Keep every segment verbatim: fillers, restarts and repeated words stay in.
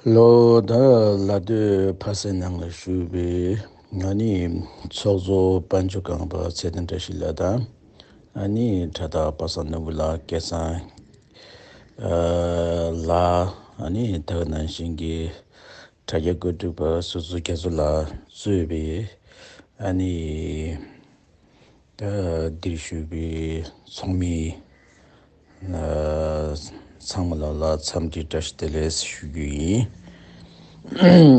ལོ་ད་ལ་སྟོད་ཕ་སའི་ནང་ལ་བཞུགས་པའི་ང་ནི་ཚོགས་གཙོ་དཔལ་འབྱོར་སྒང་པ་ཚེ་བརྟན་བཀྲ་ཤིས་ལགས་དང་། ཨ་ནི་དྲ་བདག་པ་སངས་ནོར་བུ་ལགས་སྐལ་བཟང་ཨ་ལགས། ཨ་ནི་ད་ག་ནང་བཞིན་གྱི་དྲ་རྒྱ་བཀོད་སྒྲིག་པ་ཟུར་གཙོ་རྒྱ་མཚོ་ལགས་གཙོས་པའི་ཨ་ནི་ད་འདིར་བཞུགས་པའི་ཚོགས་མི་ཚང་མ་ལ་ལ་འཚམས་འདྲི་བཀྲ་ཤིས་བདེ་ལེགས་ཞུ་རྒྱུ་ཡིན།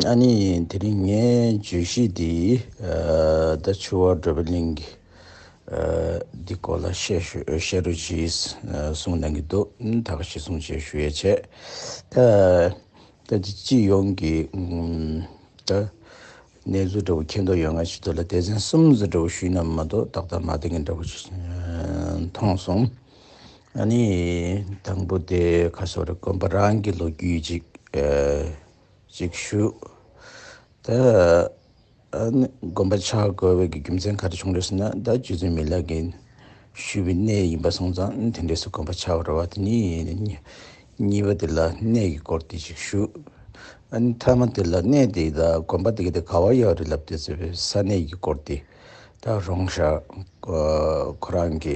ཨ་ནི་དེ་རིང་ངའི་བརྗོད་གཞི་འདི་ད་ཆུ་བར་བགྲོ་གླེང་གི་འདི་སྐོར་ལ་བཤད་ཞུ་བཤད་རོགས་གྱིས་གསུངས་གནང་གི་འདུག་ད་ག་གཞི་བཟུང་བྱས་ཞུ་ཡས་བྱས། ད་ད་ཅི་སྤྱི་ཡོངས་ཀྱི་ད་གནས་ཚུལ་འདྲ་བོ་མཁྱེན་རྟོགས་ཡོད་ང་ཞིག་ཏུ་ལ་སྡེ་ཚན་གསུམ་ཙམ་འདྲ་བོ་ཞུས་ན་མ་གཏོགས་ཏག་ཏག་མ་བསྟན་གྱི་འདྲ་བོ་ཞིག་མཐོང་སོང་། ཨ་ནི་དང་པོ་དེ་ཁ་སོ་རེ་དགོན་པ་རང་གི་ལོ་རྒྱུས་ཅིག་ཅིག་ཞུ། ད་ཨ་ནི་དགོན་པ་ཆགས་དགོས་པའི་གི་རྒྱུ་མཚན་ག་རེ་བྱུང་རེད་ཟེར་ན། ད་རྗེ་བཙུན་མི་ལ་གི་བཞུགས་པའི་གནས་ཡིན་པ་སོང་ཙང་དེ་འདྲས་སུ་དགོན་པ་ཆགས་པ་རེད་བ། དེ་ནི་གཉིས་པ་དེ་ལ་གནས་ཀྱི་སྐོར་དེ་ཅིག་ཞུ། ཨ་ནི་ཐ་མ་དེ་ལ་གནས་དེ་དང་དགོན་པ་དེ་ག་དེ་ག་བ་ཡོད་རེད་ལབ་དུས་ཙམ་པའི་ས་གནས་ཀྱི་སྐོར་དེ་ད་རོང་ཤར་ཁོ་རང་གི་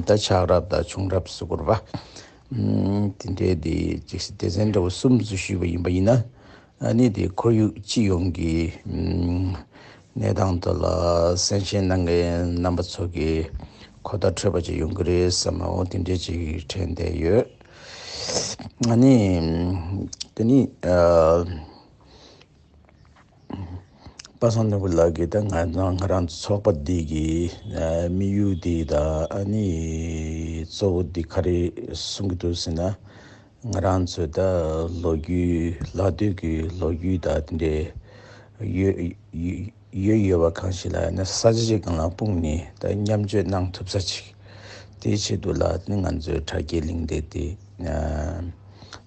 ད་ཆགས་རབས་དང་བྱུང་རབས་སུ་གོ་ར་བ། དེ་འདྲས་དེ་ཅིག་སྡེ་ཚན་འདྲ་བོ་གསུམ་ཙམ་ཞུས་པ་ཡིན་པ་ཡིན་ན། ཨ་ནི་དེ་ཁོར་ཡུག་སྤྱི་ཡོངས་ཀྱི་ཨམ་གནས་སྟངས་དེ་ལ་གསན་བཞེས་གནང་མཁན་རྣམ་པ་ཚོ་གི་གོ་བརྡ་འཕྲོད་པ་ཅིག་ཡོང་གི་རེད་བསམ་པའོ། དེ་འདྲས་ཅིག་དྲན་བསྡད་ཡོད། ཨ་ནི་དེ་ནི་ཨ་པ་སངས་ནོར་བུ་ལགས་ཀྱིས་ད་ང་ང་རང་ཚོ་ཚོགས་པ་འདི་གི་ཨ་དམིགས་ཡུལ་འདི་དང་ཨ་ནི་གཙོ་བོ་འདི་ག་རེ་གསུང་གི་འདུག་ཟེར་ན། ང་རང་ཚོའི་ད་ལོ་རྒྱུས་ལ་སྟོད་ཀྱི་ལོ་རྒྱུས་དང་དེ་འདྲའི་ཡོད་ཡོད་ཡོད་པ་གང་ཞིག་ལ་ཡང་ན་ས་ཆ་ཅིག་སྒང་ལ་སྤུངས་ནས་ད་མཉམ་སྤྱོད་གནང་ཐུབ་ས་ཅིག་དེའི་ཆེད་དུ་ལ་ནི་ང་ཚོའི་དྲ་རྒྱའི་གླེང་སྟེགས་དེ་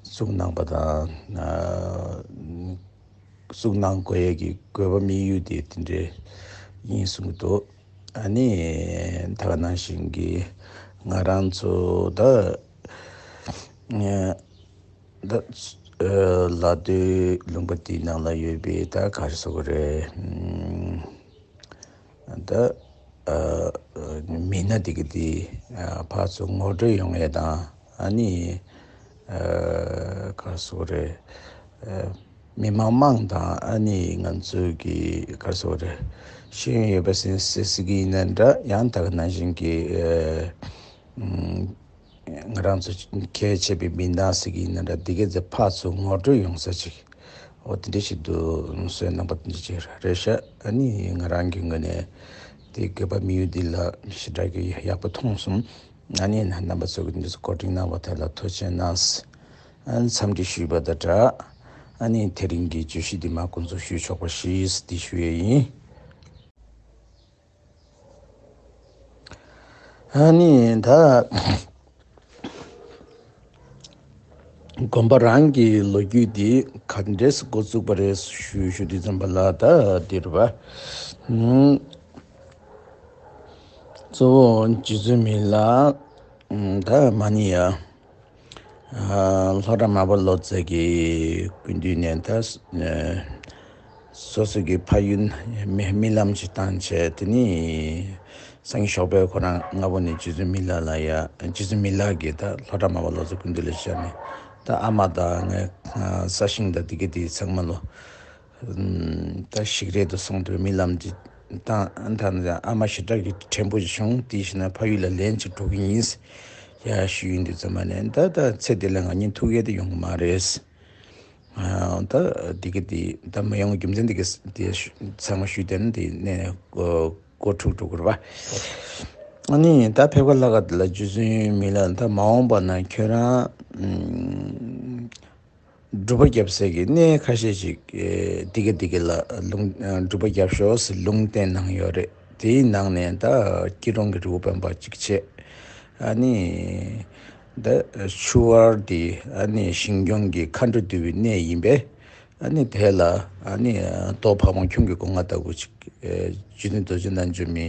བཙུགས་གནང་པ་དང་། བཙུགས་གནང་དགོས་ཡས་ཀྱི་དགོས་པ་དམིགས་ཡུལ་དེ་དེ་འདྲའི་ཡིན་གསུངས་འདུག་ཨ་ནི་ད་ག་ནང་བཞིན་གྱི་ང་རང་ཚོ་ད་ད་ལ་སྟོད་ལུང་པ་དེའི་ནང་ལ་ཡོད་པའི་ད་ག་རེ་ཟེར་དགོས་རེད། ད་མི་སྣ་དེ་ག་དེ་ཕར་ཚུར་ངོ་སྤྲོད་ཡོང་ཡས་དང་། ཨ་ནི་ག་རེ་ཟེར་དགོས་རེད། མི་མང་མང་དང་ཨ་ནི་ང་ཚོའི་གི་ག་རེ་ཟེར་དགོས་རེད། ཤེས་ཡོན་ཡོད་པ་ཟེར་ཟེར་གི་ཡིན་ན་འདྲ། ཡང་ད་ག་ནང་བཞིན་གྱི་ང་རང་ཚོ་གལ་ཆེ་བའི་མི་སྣ་ཟེར་གི་ཡིན་ན་འདྲ། འདི་གའི་ཚེ་ཕར་ཚུར་ངོ་སྤྲོད་ཡོང་ས་ཅིག་འོ་དེ་འདྲ་ཞིག་ཏུ་བཟོས་གནང་པ་དེ་འདྲ་ཅིག་རེད་ཤག་ཨ་ནི་ང་རང་གི་ངོས་ནས་དེ་དགོས་པ་དམིགས་ཡུལ་འདི་ལ་ཞེ་དྲག་གི་ཡག་པོ་མཐོང་སོང་། ཨ་ནི་རྣམ་པ་ཚོ་གི་འདི་ཚོ་བཀོད་སྒྲིག་གནང་བ་དེ་ལ་ཐུགས་རྗེ་གནང་། ཨ་ནི་འཚམས་འདྲི་ཞུས་པ་དང་སྦྲགས། ཨ་ནི་དེ་རིང་གི་བརྗོད་གཞི་འདི་མར་འགོ་འཛུགས་ཞུས་ཆོག་པ་ཞིག་འདི་ཞུ་ཡས་ཡིན། ཨ་ནི་ད་དགོན་པ་རང་གི་ལོ་རྒྱུས་འདི་ག་འདྲས་འགོ་བཙུགས་པ་རེད་ཞུ་ཞུ་དུས་ཙམ་པ་ལ། ད་འདིར་བ་གཙོ་བོ་རྗེ་བཙུན་མི་ལ་ད་མ་ཎི་ཡ། ལྷོ་བྲག་མར་པ་ལོ་ཙཱ་གི་སྐུ་མདུན་ནས་ད་སོ་སོ་གི་ཕ་ཡུལ་རྨི་ལམ་ཅིག་བཏང་བྱས། དེ་ནི་སངས་རྒྱས་ཞོགས་པའི་ཁོ་རང་སྔ་པོ་ནས་རྗེ་བཙུན་མི་ལ་ལ་ཡ། རྗེ་བཙུན་མི་ལ་གིས་ད་ལྷོ་བྲག་མར་པ་ལོ་ཙཱ་སྐུ་མདུན་ལ་བཅར་ནས། ད་ཨ་མ་དང་ངའི་ས་ཞིང་དང་དེ་ག་དེ་ཚང་མ་ལོ། ད་ཞིག་རལ་དུ་སོང་དུས་རྨི་ལམ་ཅིག་བཏང་། ད་ཨ་མ་ཞེ་དྲག་གི་དྲན་པོ་ཅིག་བྱུང་། དེ་བཞིན་ཕ་ཡུལ་ལ་ལན་ཅིག་འགྲོ་གི་ཡིན་ཡ་ཞུས་ཡིན་དུས་ཙམ་པ་ནས། ད་ད་ཚེ་འདི་ལ་ང་གཉིས་ཐུག་ཡས་དེ་ཡོང་གི་མ་རེད། ད་འདི་གི་དེ་ད་མ་ཡོང་རྒྱུ་མཚན་འདི་གི་དེ་ཚང་མ་ཞུས་དེ་ནི་དེ་ནས་གོ་འཁྲུག་འགྲོ་གི་རེད་བ། ཨ་ནི་ད་ཕེབས་ཀ་ལྷ་ཁང་དེ་ལ་རྗེ་བཙུན་མི་ལ་ད་མ་འོངས་པ་ན་ཁྱོད་རང་སྒྲུབ་པ་རྒྱབ་སའི་གི་གནས་ཁ་ཤས་ཅིག་ཨེ་འདི་ག་འདི་ག་ལ་ལུང་ཨ་སྒྲུབ་པ་རྒྱབ་ཤོག་ཟེར་ལུང་བསྟན་གནང་ཡོད་རེད། དེའི་ནང་ནས་ད་སྐྱིད་གྲོང་གི་རི་བོ་དཔལ་འབར་གཅིག་བྱས། ཨ་ནི་ད་ཆུ་བར་དེ་ཨ་ནི་ཞིང་སྐྱོང་གི་མཁའ་འགྲོ་འདུས་པའི་གནས་ཡིན་པས། ཨ་ནི་དེ་ལ་ཨ་ནི་རྟོགས་ཕ་བོང་ཁྱུང་གི་སྒོ་ང་ལྟ་བུ་ཅིག་ཨེ་རྗེ་བཙུན་རྡོ་རྗེ་རྣལ་འབྱོར་མའི་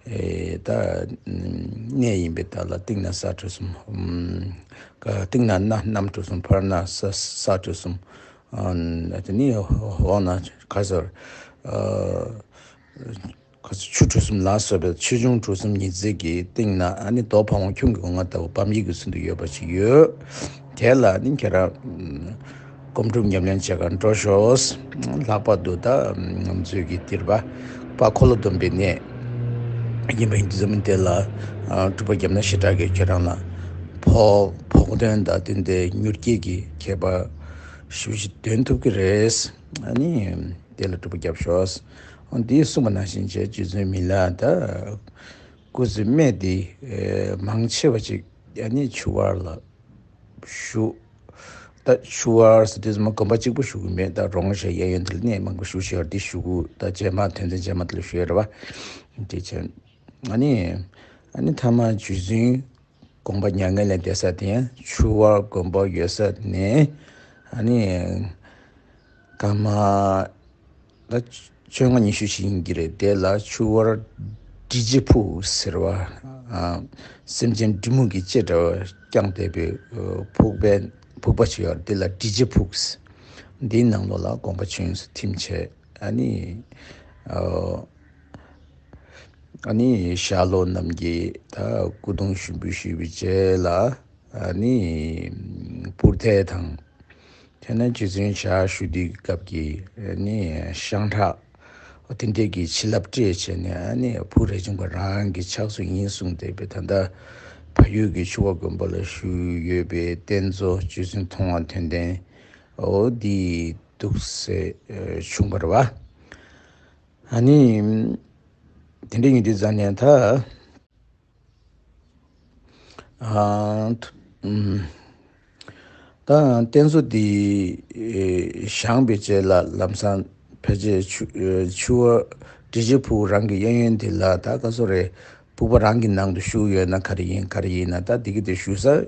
ཨེ་ད་གནས་ཡིན་པས། ད་ལ་སྟེང་ན་ས་ཁྲི་གསུམ། ཨམ་ག་སྟེང་ན་གནམ་གནམ་གྲུ་གསུམ། བར་ན་ས་ས་ཁྲི་གསུམ། ཨ་དེ་ནི་འོག་ན་ག་ཟེར། ཨ་ག་ཟེར་ཆུ་གྲུ་གསུམ་ལ་སོགས་པའི་ཆོས་འབྱུང་གྲུ་གསུམ་ཉི་ཟེར་གྱི་སྟེང་ན། ཨ་ནི་རྡོ་ཕ་བོང་ཁྱུང་གི་སྒོ་ང་ལྟ་བུ་བམ་ཡིག་གི་ཚུལ་དུ་ཡོད་པ་ཞིག་ཡོད། དེ་ལ་ནི་ཁྱེད་རང་སྒོམ་སྒྲུབ་ཉམས་ལེན་བྱེད་གར་འགྲོ་ཤོག། ལྷག་པར་དུ་ད་ང་ཚོའི་གི་ཏིར་པ་དཔལ་འཁོར་ལོ་སྡོམ་པའི་གནས་ཡིན་པ་ཡིན་དུས་ཙམ་དེ་ལ་སྒྲུབ་པ་བརྒྱབ་ན་ཞེ་དྲག་གི་ཁྱེད་རང་ལ་བོགས་བོགས་འདོན་དང་དེ་འདྲའི་མྱུར་སྐྱེད་ཀྱི་ཁྱད་པར་ཞེ་པོ་ཞིག་འདོན་ཐུབ་ཀྱི་རེད། ཨ་ནི་དེ་ལ་སྒྲུབ་པ་བརྒྱབ་ཤོག། འོ་འདིས་གསུངས་པ་ནང་བཞིན་བྱས། རྗེ་བཙུན་མི་ལ་དང་སྐུ་ཚེ་སྨད་དེ་མང་ཆེ་བ་ཅིག་ཨ་ནི་ཆུ་བར་ལ་བཞུགས། ད་ཆུ་བར་ཟེར་དུས་ཙམ་དགོན་པ་གཅིག་པུ་བཞུགས་ཀྱི་མེད། ད་རོང་ཞེས་གཡས་གཡོན་དེ་ལ་གནས་མང་པོ་བཞུགས་བཞུགས་ཡོད་རེད། དེ་བཞུགས་ད་རྗེས་མ་དོན་ཚན་རྗེས་མ་དེ་ལ་ཞུ་ཡོད་རེད་བ། དེ་བྱས་ཨ་ནི་ཨ་ནི་ཐ་མ་རྗེ་བཙུན་དགོངས་པ་མྱ་ངན་ལས་འདས་ས་དེ་ཡང་ཆུ་བར་དགོན་པ་ཡོད་ས་ནས་ཨ་ནི་སྐར་མ་ད་བཅོ་ལྔ་ཉི་ཤུ་ཞིག་ཡིན་གྱི་རེད། དེ་ལ་ཆུ་བར་འབྲི་བྱེད་ཕུག་ཟེར་བ། ཨ་སེམས་ཅན་འབྲི་མུག་གི་ལྕེ་འདྲ་བ་བརྐྱངས་བསྡད་པའི་ཕུག་པའི་ཕུག་པ་ཞིག་ཡོད་རེད། དེ་ལ་འབྲི་བྱེད་ཕུག། འདིའི་ནང་ལོགས་ལ་དགོངས་པ་ཆོས་དབྱིངས་སུ་ཐིམ་བྱས། ཨ་ནི་ཨ། ཨ་ནི་ཞྭ་ལོ་རྣམས་ཀྱིས་ད་སྐུ་གདུང་ཞུགས་འབུལ་ཞུས་པའི་རྗེས་ལ། ཨ་ནི་སྤུར་ཐལ་དང་། དེ་ནས་རྗེ་བཙུན་ཞལ་བཞུགས་དུས་སྐབས་ཀྱི་ཨ་ནི་ཤངས་ཁྲག་དེ་འདྲས་ཀྱི་བྱིན་རླབས་སྤྲད་བྱས་ནས། ཨ་ནི་བུ་རས་ཆུང་པ་རང་གི་ཕྱག་སོ་ཡིན་གསུངས་བསྡད་པའི། ད་ལྟ་ཕ་ཡུལ་གྱི་ཆུ་བར་དགོན་པ་ལ་བཞུགས་ཡོད་པའི་རྟེན་གཙོ་རྗེ་བཙུན་མཐོང་བ་དོན་ལྡན་འོ་འདི་འདུག་སེ་བྱུང་བ་རེད་བ། ཨ་ནི། དེ་འདྲ་ཡིན་དུས་ཙང་ནས་ད། ཨ། ད་རྟེན་གཙོ་འདི་བཞེངས་པའི་རྗེས་ལ་ལམ་སང་ཕལ་ཆེར་ཆུ་ཆུ་བོ་འབྲི་བྱེད་ཕུག་རང་གི་གཡས་གཡོན་དེ་ལ་ད་ག་ཚོད་རེད། ཕུག་པ་རང་གི་ནང་དུ་བཞུགས་ཡོད་ན་ག་རེ་ཡིན། ག་རེ་ཡིན་ན་ད་འདི་གི་དེ་བཞུགས་ས་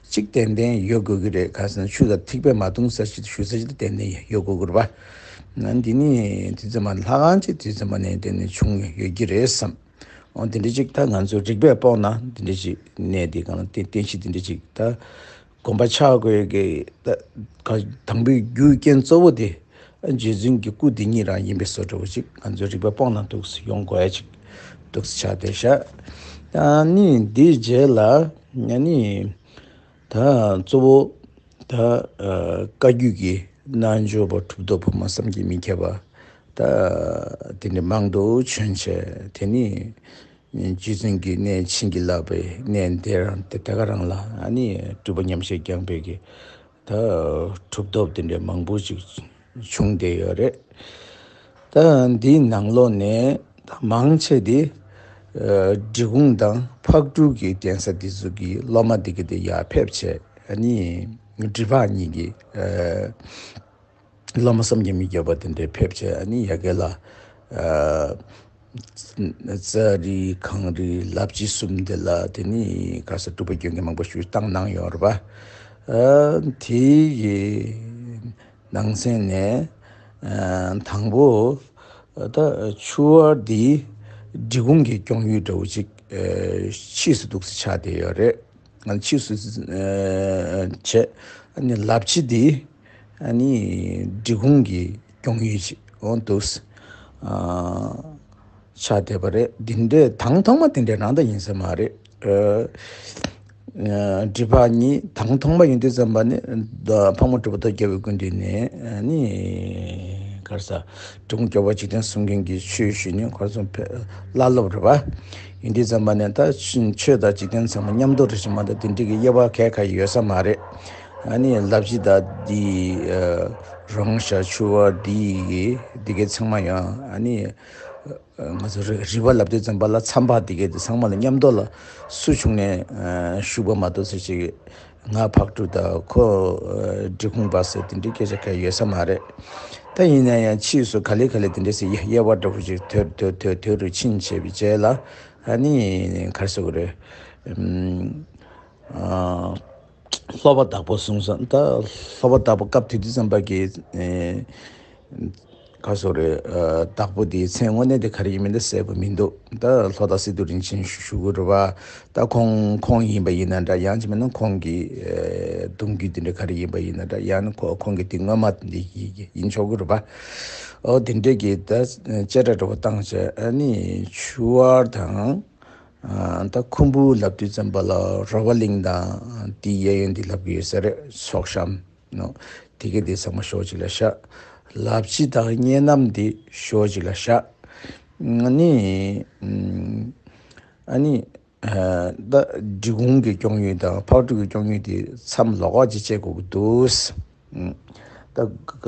གཅིག་ཏན་ཏན་ཡོད་དགོས་ཀྱི་རེད། ག་ཟེར་ན་ཆུ་དང་ཐིགས་པས་མ་བརྡུངས་ས་ཞིག་ཏུ་བཞུགས་ས་ཞིག་ཏུ་ཏན་ཏན་ཡོད་དགོས་ཀྱི་རེད་པ། ན་འདི་ནི་དུས་ཙམ་པ་ལྷ་ཁང་གཅིག་དུས་ཙམ་པ་ནས་དེ་ནས་བྱུང་ཡོད་ཀྱི་རེད་བསམ། འོ་དེ་འདྲ་ཅིག་ད་ང་ཚོས་རིགས་པས་དཔོག་ན་དེ་འདྲ་ཅིག་གནས་དེ་གང་ལ་རྟེན་རྟེན་གཞི་དེ་འདྲ་ཅིག་ད་དགོན་པ་ཆགས་དགོས་ཀྱི་ད་ག་དང་པོའི་རྒྱུ་རྐྱེན་གཙོ་བོ་དེ་རྗེ་བཙུན་གྱི་སྐུ་དེ་ཉིད་རང་ཡིན་པའི་བཟོ་འདྲ་བོ་ཅིག་ང་ཚོས་རིགས་པས་དཔོག་ན་འདུག་སེ་ཡོང་དགོས་ཡ་ཅིག་འདུག་སེ་ཆགས་བསྡད་ཤག། ཨ་ནི་འདིའི་རྗེས་ལ་ཨ་ནི། ད་གཙོ་བོ་ད་ཨ་བཀའ་བརྒྱུད་ཀྱི་རྣལ་འབྱོར་པ་གྲུབ་ཐོབ་ཕོ་མོ་བསམ་གྱིས་མི་ཁྱབ་པ་ད་དེ་འདྲ་མང་དུ་བྱོན་བྱས། དེ་ནི་རྗེ་བཙུན་གྱི་གནས་བྱིན་གྱིས་བརླབས་པའི་གནས་འདི་རང་དེ་དེ་ག་རང་ལ་ཨ་ནི་སྒྲུབ་པ་ཉམས་བཞེས་བསྐྱངས་པའི་གི་ད་གྲུབ་ཐོབ་དེ་འདྲ་མང་པོ་ཅིག་བྱུང་བསྡད་ཡོད་རེད། ད་འདིའི་ནང་ལོགས་ནས་ད་མང་ཆེ་དེ་ཨ་འབྲི་གུང་དང་ཕག་གྲུ་གི་གདན་ས་དེ་ཚོ་གི་སློབ་མ་དེ་གི་དེ་ཡར་ཕེབས་བྱས། ཨ་ནི་འབྲི་ཕག་གཉིས་ཀྱི་ཨ་སློབ་མ་བསམ་གྱིས་མི་ཁྱབ་པ་དེ་འདྲ་ཕེབས་བྱས། ཨ་ནི་ཡ་གི་ལ་ཨ་ཙཱ་རི་གངས་རི་ལབ་རྗེ་གསུམ་དེ་ལ་དེ་ནི་ག་ས་སྒྲུབ་པ་སྐྱོན་གྱི་མང་པོ་ཞིག་བཏང་གནང་ཡོད་རེད་པ། ཨ་དེ་ཡི་ནང་ཚན་ནས་ཨ་དང་པོ་ད་ཆུ་བར་འདི་འབྲི་གུང་གི་སྐྱོང་ཡུལ་འདྲ་བོ་ཅིག་ཨ་ཕྱིས་སུ་འདུག་སེ་ཆགས་བསྡད་ཡོད་རེད། ཨ་ཕྱིས་སུ་ཨ་བྱས། ཨ་ནི་ལབ་རྗེ་འདི་ཨ་ནི་འབྲི་གུང་གི་སྐྱོང་ཡུལ་ཅིག་འོང་འདུག་སེ་ཨ་ཆགས་བསྡད་པ་རེད། འདི་འདྲའི་དང་ཐོག་མ་དེ་འདྲའི་རང་ད་ཡིན་ས་མ་རེད། ཨ་ཨ་འབྲི་ཕག་གཉིས་དང་ཐོག་མ་ཡིན་དུས་ཙམ་པ་ནི་ད་ཕག་མོ་གྲུ་པ་ཐོག་རྒྱལ་པོའི་སྐུ་མདུན་ནས་ཨ་ནི་ག་རེ་ཟ་འབྲི་གུང་སྐྱོབ་པ་འཇིག་རྟེན་གསུམ་མགོན་གྱི་ཆོས་ཞུས་ནས་ག་རེ་ཟ་བླ་སློབ་རེད་པ། ཡིན་དུས་ཙམ་པ་ནས་ད་ཆོས་དང་འཇིག་རྟེན་ཚང་མ་མཉམ་དུ་རེད་ཅེས་མ་གཏོགས་དེ་འདྲའི་གི་དབྱེ་བ་ག་ག་ཡོད་ས་མ་རེད། ཨ་ནི་ལབ་རྗེ་དང་འདི་ཨ་རོང་ཞྭ་ཆུ་བར་འདི་གི་འདི་གའི་ཚང་མ་ཡང་ཨ་ནི་ང་ཚོ་རི་རི་པ་ལབ་དུས་ཙམ་པ་ལ་མཚམས་པ་འདི་གའི་དེ་ཚང་མ་ལ་མཉམ་དུ་ལ་སུ་བྱུང་ནས་ཨ་བཞུགས་པ་མ་གཏོགས་ཟེར་ཅིག་ང་ཕག་གྲུ་དང་ཁོ་ཨ་འབྲི་གུང་པ་ཟེར་དེ་འདྲའི་སྐད་ཆ་ག་ཡོད་ས་མ་རེད། ད་ཡིན་ན་ཡང་ཕྱིས་སུ་ག་ལེ་ག་ལེ་དེ་འདྲ་ཟེར་དབྱེ་དབྱེ་བ་འདྲ་བོ་ཅིག་དོད་དོད་དོད་དོད་རུ་ཕྱིན་བྱས་པའི་རྗེས་ལ་ཨ་ནི་ག་རེ་ཟེར་དགོས་རེད། ཨམ། ཨ། སློབ་པ་དྭགས་པོ་གསུངས་སོང་། ད་སློབ་པ་དྭགས་པོ་སྐབས་དེ་དུས་ཙམ་པ་གི་ཨེ་སྐབས་ ག་སོ་རེད། ཨ་བདག་པོ་དེའི་མཚན་དངོས་གནས་དེ་ག་རེ་ཡིན་མིན་དེ་གསལ་པོ་མི་འདུག་ད་ལྷོ་བྲག་སི་ཏུ་རིན་ཆེན་ཞུ་ཞུ་གི་རེད་པ། ད་ཁོང་ཁོང་ཡིན་པ་ཡིན་ན་འདྲ། ཡང་ཅི་མིན་ན་ཁོང་གི་ཨ་གདུང་རྒྱུད་དེ་འདྲ་ག་རེ་ཡིན་པ་ཡིན་ན་འདྲ། ཡང་ན་ཁོ་ཁོང་གི་དེ་སྔོན་མ་དེ་ཡི་ཡི་ཡིན་ཆོག་གི་རེད་པ། ཨོ་དེ་འདྲས་ཀྱི་ད་བཅད་ཁྲ་འདྲ་པོ་བཏང་བྱས། ཨ་ནི་ཆུ་དབར་དང་། ཨ་ད་ཁུམ་བུ་ལབ་དུས་ཙམ་པ་ལ་རོ་བ་གླིང་དང་དེའི་གཡས་གཡོན་དེ་ལབ་ཀྱི་ཡོད་ས་རེད། ཚོགས་བཤམས་ནོ། དེ་ག་དེ་ཚང་མ་ཞོག་ཅིག་ལ་བཞག་ལབ་ཕྱི་དང་གཉན་ནམ་དེ་ཞོག་ཅིག་ལ་བཞག་ཨ་ནི། ཨ་ནི། ཨ་ད་འབྲི་གུང་གི་སྐྱོང་ཡུལ་དང་ཕག་གྲུ་གི་སྐྱོང་ཡུལ་དེ་མཚམས་ལོགས་ཀ་ཅིག་བཅད་དགོས་ཀྱི་འདུག་ཨ་ད་ག་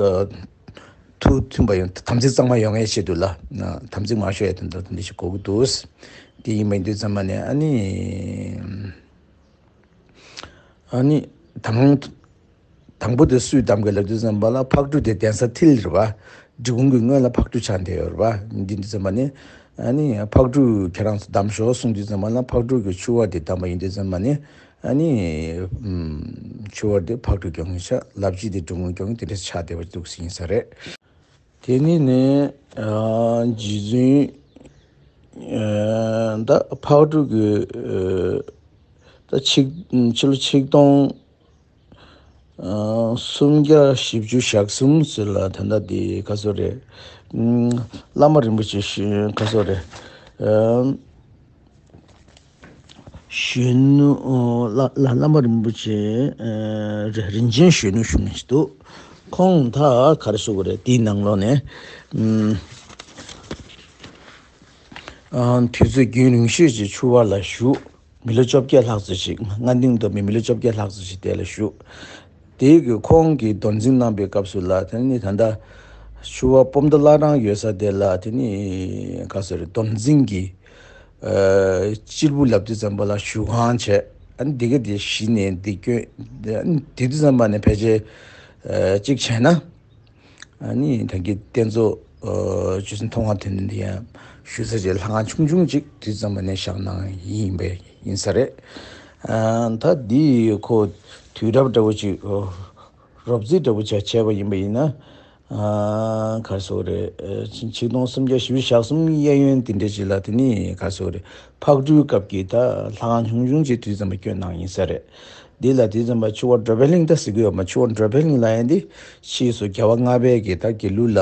ཐུགས་མཐུན་པ་ཡོང་། དམ་ཚིག་གཙང་མ་ཡོང་ཡའི་ཆེད་དུ་ལ། ཨ་དམ་ཚིག་མ་ཤོར་ཡ་དོན་དག་དེ་འདྲ་ཞིག་དགོས་ཀྱི་འདུག་དེ་ཡིན་པ་ཡིན་དུས་ཙམ་པ་ནས་ཨ་ནི། ཨ་ནི་དང་དང་པོ་དེ་སུས་བདམས་དགོས་ལབ་དུས་ཙམ་པ་ལ་ཕག་གྲུ་དེ་གདན་ས་མཐིལ་རེད་པ། འབྲི་གུང་གི་སྔོན་ལ་ཕག་གྲུ་ཆགས་བསྡད་ཡོད་རེད་པ། འདི་འདི་ཙམ་པ་ནི་ཨ་ནི་ཕག་གྲུ་ཁྱེད་རང་ཚོ་བདམས་ཤོག་གསུངས་དུས་ཙམ་པ་ལ་ཕག་གྲུ་གི་ཆུ་དབར་དེ་བདམས་པ་ཡིན་དུས་ཙམ་པ་ནི་ཨ་ནི་ཨམ་ཆུ་དབར་དེ་ཕག་གྲུ་སྐྱོང་གི་ཆགས། ལབ་ཕྱི་དེ་འབྲི་གུང་སྐྱོང་གི་དེ་འདྲ་ཆགས་བསྡད་པ་འདུག་ཟིན་ས་རེད། དེ་ནི་ནི་ཨ་རྗེ་བཙུན་ཨ་ད་ཕག་གྲུ་གི་ཨ་ད་ཆིག་ཕྱི་ལོ་ཆིག་སྟོང་ཨ་སུམ་བརྒྱ་བཞི་བཅུ་ཞེ་གསུམ་ཟེར་ལ་ད་ལྟ་དེ་ག་སོ་རེད། ཨ་བླ་མ་རིན་པོ་ཆེ་ཞུ་ག་སོ་རེད། ཨ་གཞོན་ནུ་ཨོ་བླ་བླ་བླ་མ་རིན་པོ་ཆེ་ཨ་རི་རིན་ཆེན་གཞོན་ནུ་ཞུ་མཁན་ཞིག་འདུག་ཁོང་ད་ག་རེ་ཞུ་དགོས་རེད། དེའི་ནང་ལོགས་ནས་ཨ་ཨ་དུས་ཚོད་རྒྱུན་རིང་ཤོས་ཀྱི་ཆུ་དབར་ལ་བཞུགས། མི་ལོ་བཅོ་བརྒྱད་ལྷག་ཙམ་ཞིག་སྔ་འདིང་དུ་མི་མི་ལོ་བཅོ་བརྒྱད་ལྷག་ཙམ་ཞིག་དེ་ལ་བཞུགས། དེ་གི་ཁོང་གིས་གདོན་འཛིན་གནང་པའི་སྐབས་སུ་ལ་དེ་ནི་ད་ལྟ་ཆུ་དབར་སྤོམ་མདའ་བླ་བྲང་ཡོད་ས་དེ་ལ་དེ་ནི་ག་ཟེར་གདོན་འཛིན་གྱི་ཨ་གཅེར་བུ་ལབ་དུས་ཙམ་པ་ལ་བཞུགས་ཁང་བྱས། ཨ་ནི་འདི་ག་དེ་གཞི་ནས་འདི་སྐྱོན། ཨ་ནི་དེ་དུས་ཙམ་པ་ནས་ཕལ་ཆེར་ཨ་གཅིག་བྱས་ན། ཨ་ནི་ད་གི་རྟེན་གཙོ་ཨ་ཆོས་སྲིད་མཐོང་བ་དོན་ལྡན་དེ་ཡང་བཞུགས་ས་ཅིག་ལྷ་ཁང་ཆུང་ཆུང་ཅིག་དུས་ཙམ་པ་ནས་བཞག་གནང་ཡིན་པས་ཡིན་ས་རེད། ཨ་ད་འདི་ཁོ་དུས་རབས་འདྲ་བོ་ཅིག་ཨ་རོབ་རྩིས་འདྲ་བོ་ཅིག་བྱས་པ་ཡིན་པ་ཡིན་ན། ཨ་ག་རེ་ཟེར་དགོས་རེད། ཨ་ཆིག་སྟོང་སུམ་བརྒྱ་བཞི་བཅུ་ཞེ་གསུམ་གཡས་གཡོན་དེ་འདྲ་ཅིག་ལ་དེ་ནི་ག་རེ་ཟེར་དགོས་རེད། ཕག་གྲུའི་སྐབས་ཀྱི་ད་ལྷ་ཁང་ཆུང་ཆུང་ཅིག་དུས་ཙམ་པ་བསྐྱོན་གནང་ཡིན་ས་རེད། འདི་ལ་དུས་ཙམ་པ་ཆུ་དབར་འགྲོ་བའི་གླིང་ད་ཟེར་གི་ཡོད་མ། ཆུ་དབར་འགྲོ་བའི་གླིང་ལ་ཡང་འདི་ཕྱིས་སུ་རྒྱལ་བ་ལྔ་པའི་གི་ད་དགེ་ལུགས་ལ་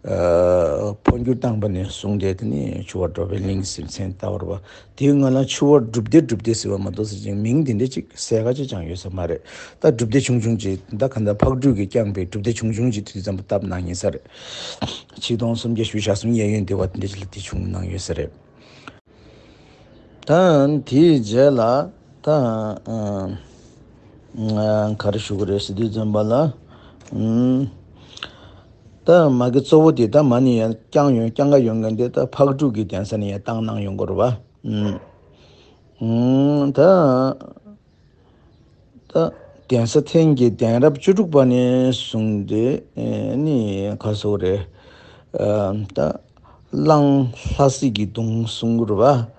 ཨ་འཕོ་འགྱུར་བཏང་པ་ནས་བཟུང་སྟེ་དེ་ནི་ཆུ་དབར་འགྲོ་བའི་གླིང་ཟེར་མཚན་བཏགས་པ་རེད་པ། དེའི་སྔོན་ལ་ཆུ་དབར་སྒྲུབ་སྡེ་སྒྲུབ་སྡེ་ཟེར་བ་མ་གཏོགས་ཟེར་ཅིང་མིང་དེ་འདྲ་ཅིག་གསལ་ཁ་ཅིག་ཀྱང་ཡོད་ས་མ་རེད། ད་སྒྲུབ་སྡེ་ཆུང་ཆུང་ཅིག་ད་ག་འདྲ་ཕག་གྲུ་གིས་བསྐྱངས་པའི་སྒྲུབ་སྡེ་ཆུང་ཆུང་ཅིག་དུས་ཙམ་པ་བཏབ་གནང་ཡིན་ས་རེད། ཆིག་སྟོང་སུམ་བརྒྱ་བཞི་བཅུ་ཞེ་གསུམ་གཡས་གཡོན་དེ་བ་དེ་འདྲ་ཅིག་ལ་དེ་བྱུང་གནང་ཡོད་ས་རེད། ད་དེའི་རྗེས་ལ་ད་ཨ་ཨ་ག་རེ་ཞུ་གི་རེད་ཟེར་དུས་ཙམ་པ་ལ། ཨུམ། ད་མ་གི་གཙོ་བོ་དེ་ད་མ་ནི་ཡང་བསྐྱངས་ཡོང་བསྐྱངས་ཀ་ཡོང་མཁན་དེ་ད་ཕག་གྲུ་གི་གདན་ས་ནས་ཡང་བཏང་གནང་ཡོང་གི་རེད་པ། ཨུམ། ཨུམ། ད་ད་གདན་ས་ཐེངས་ཀྱི་གདན་རབས་བཅུ་དྲུག་པ་ནས་བཟུང་སྟེ་ཨེ་ནི་ག་རེ་ཟེར་དགོས་རེད། ཨ་ད་གླང་ལྷ་སྲས་ཀྱི་གདུང་གསུང་གི་རེད་པ།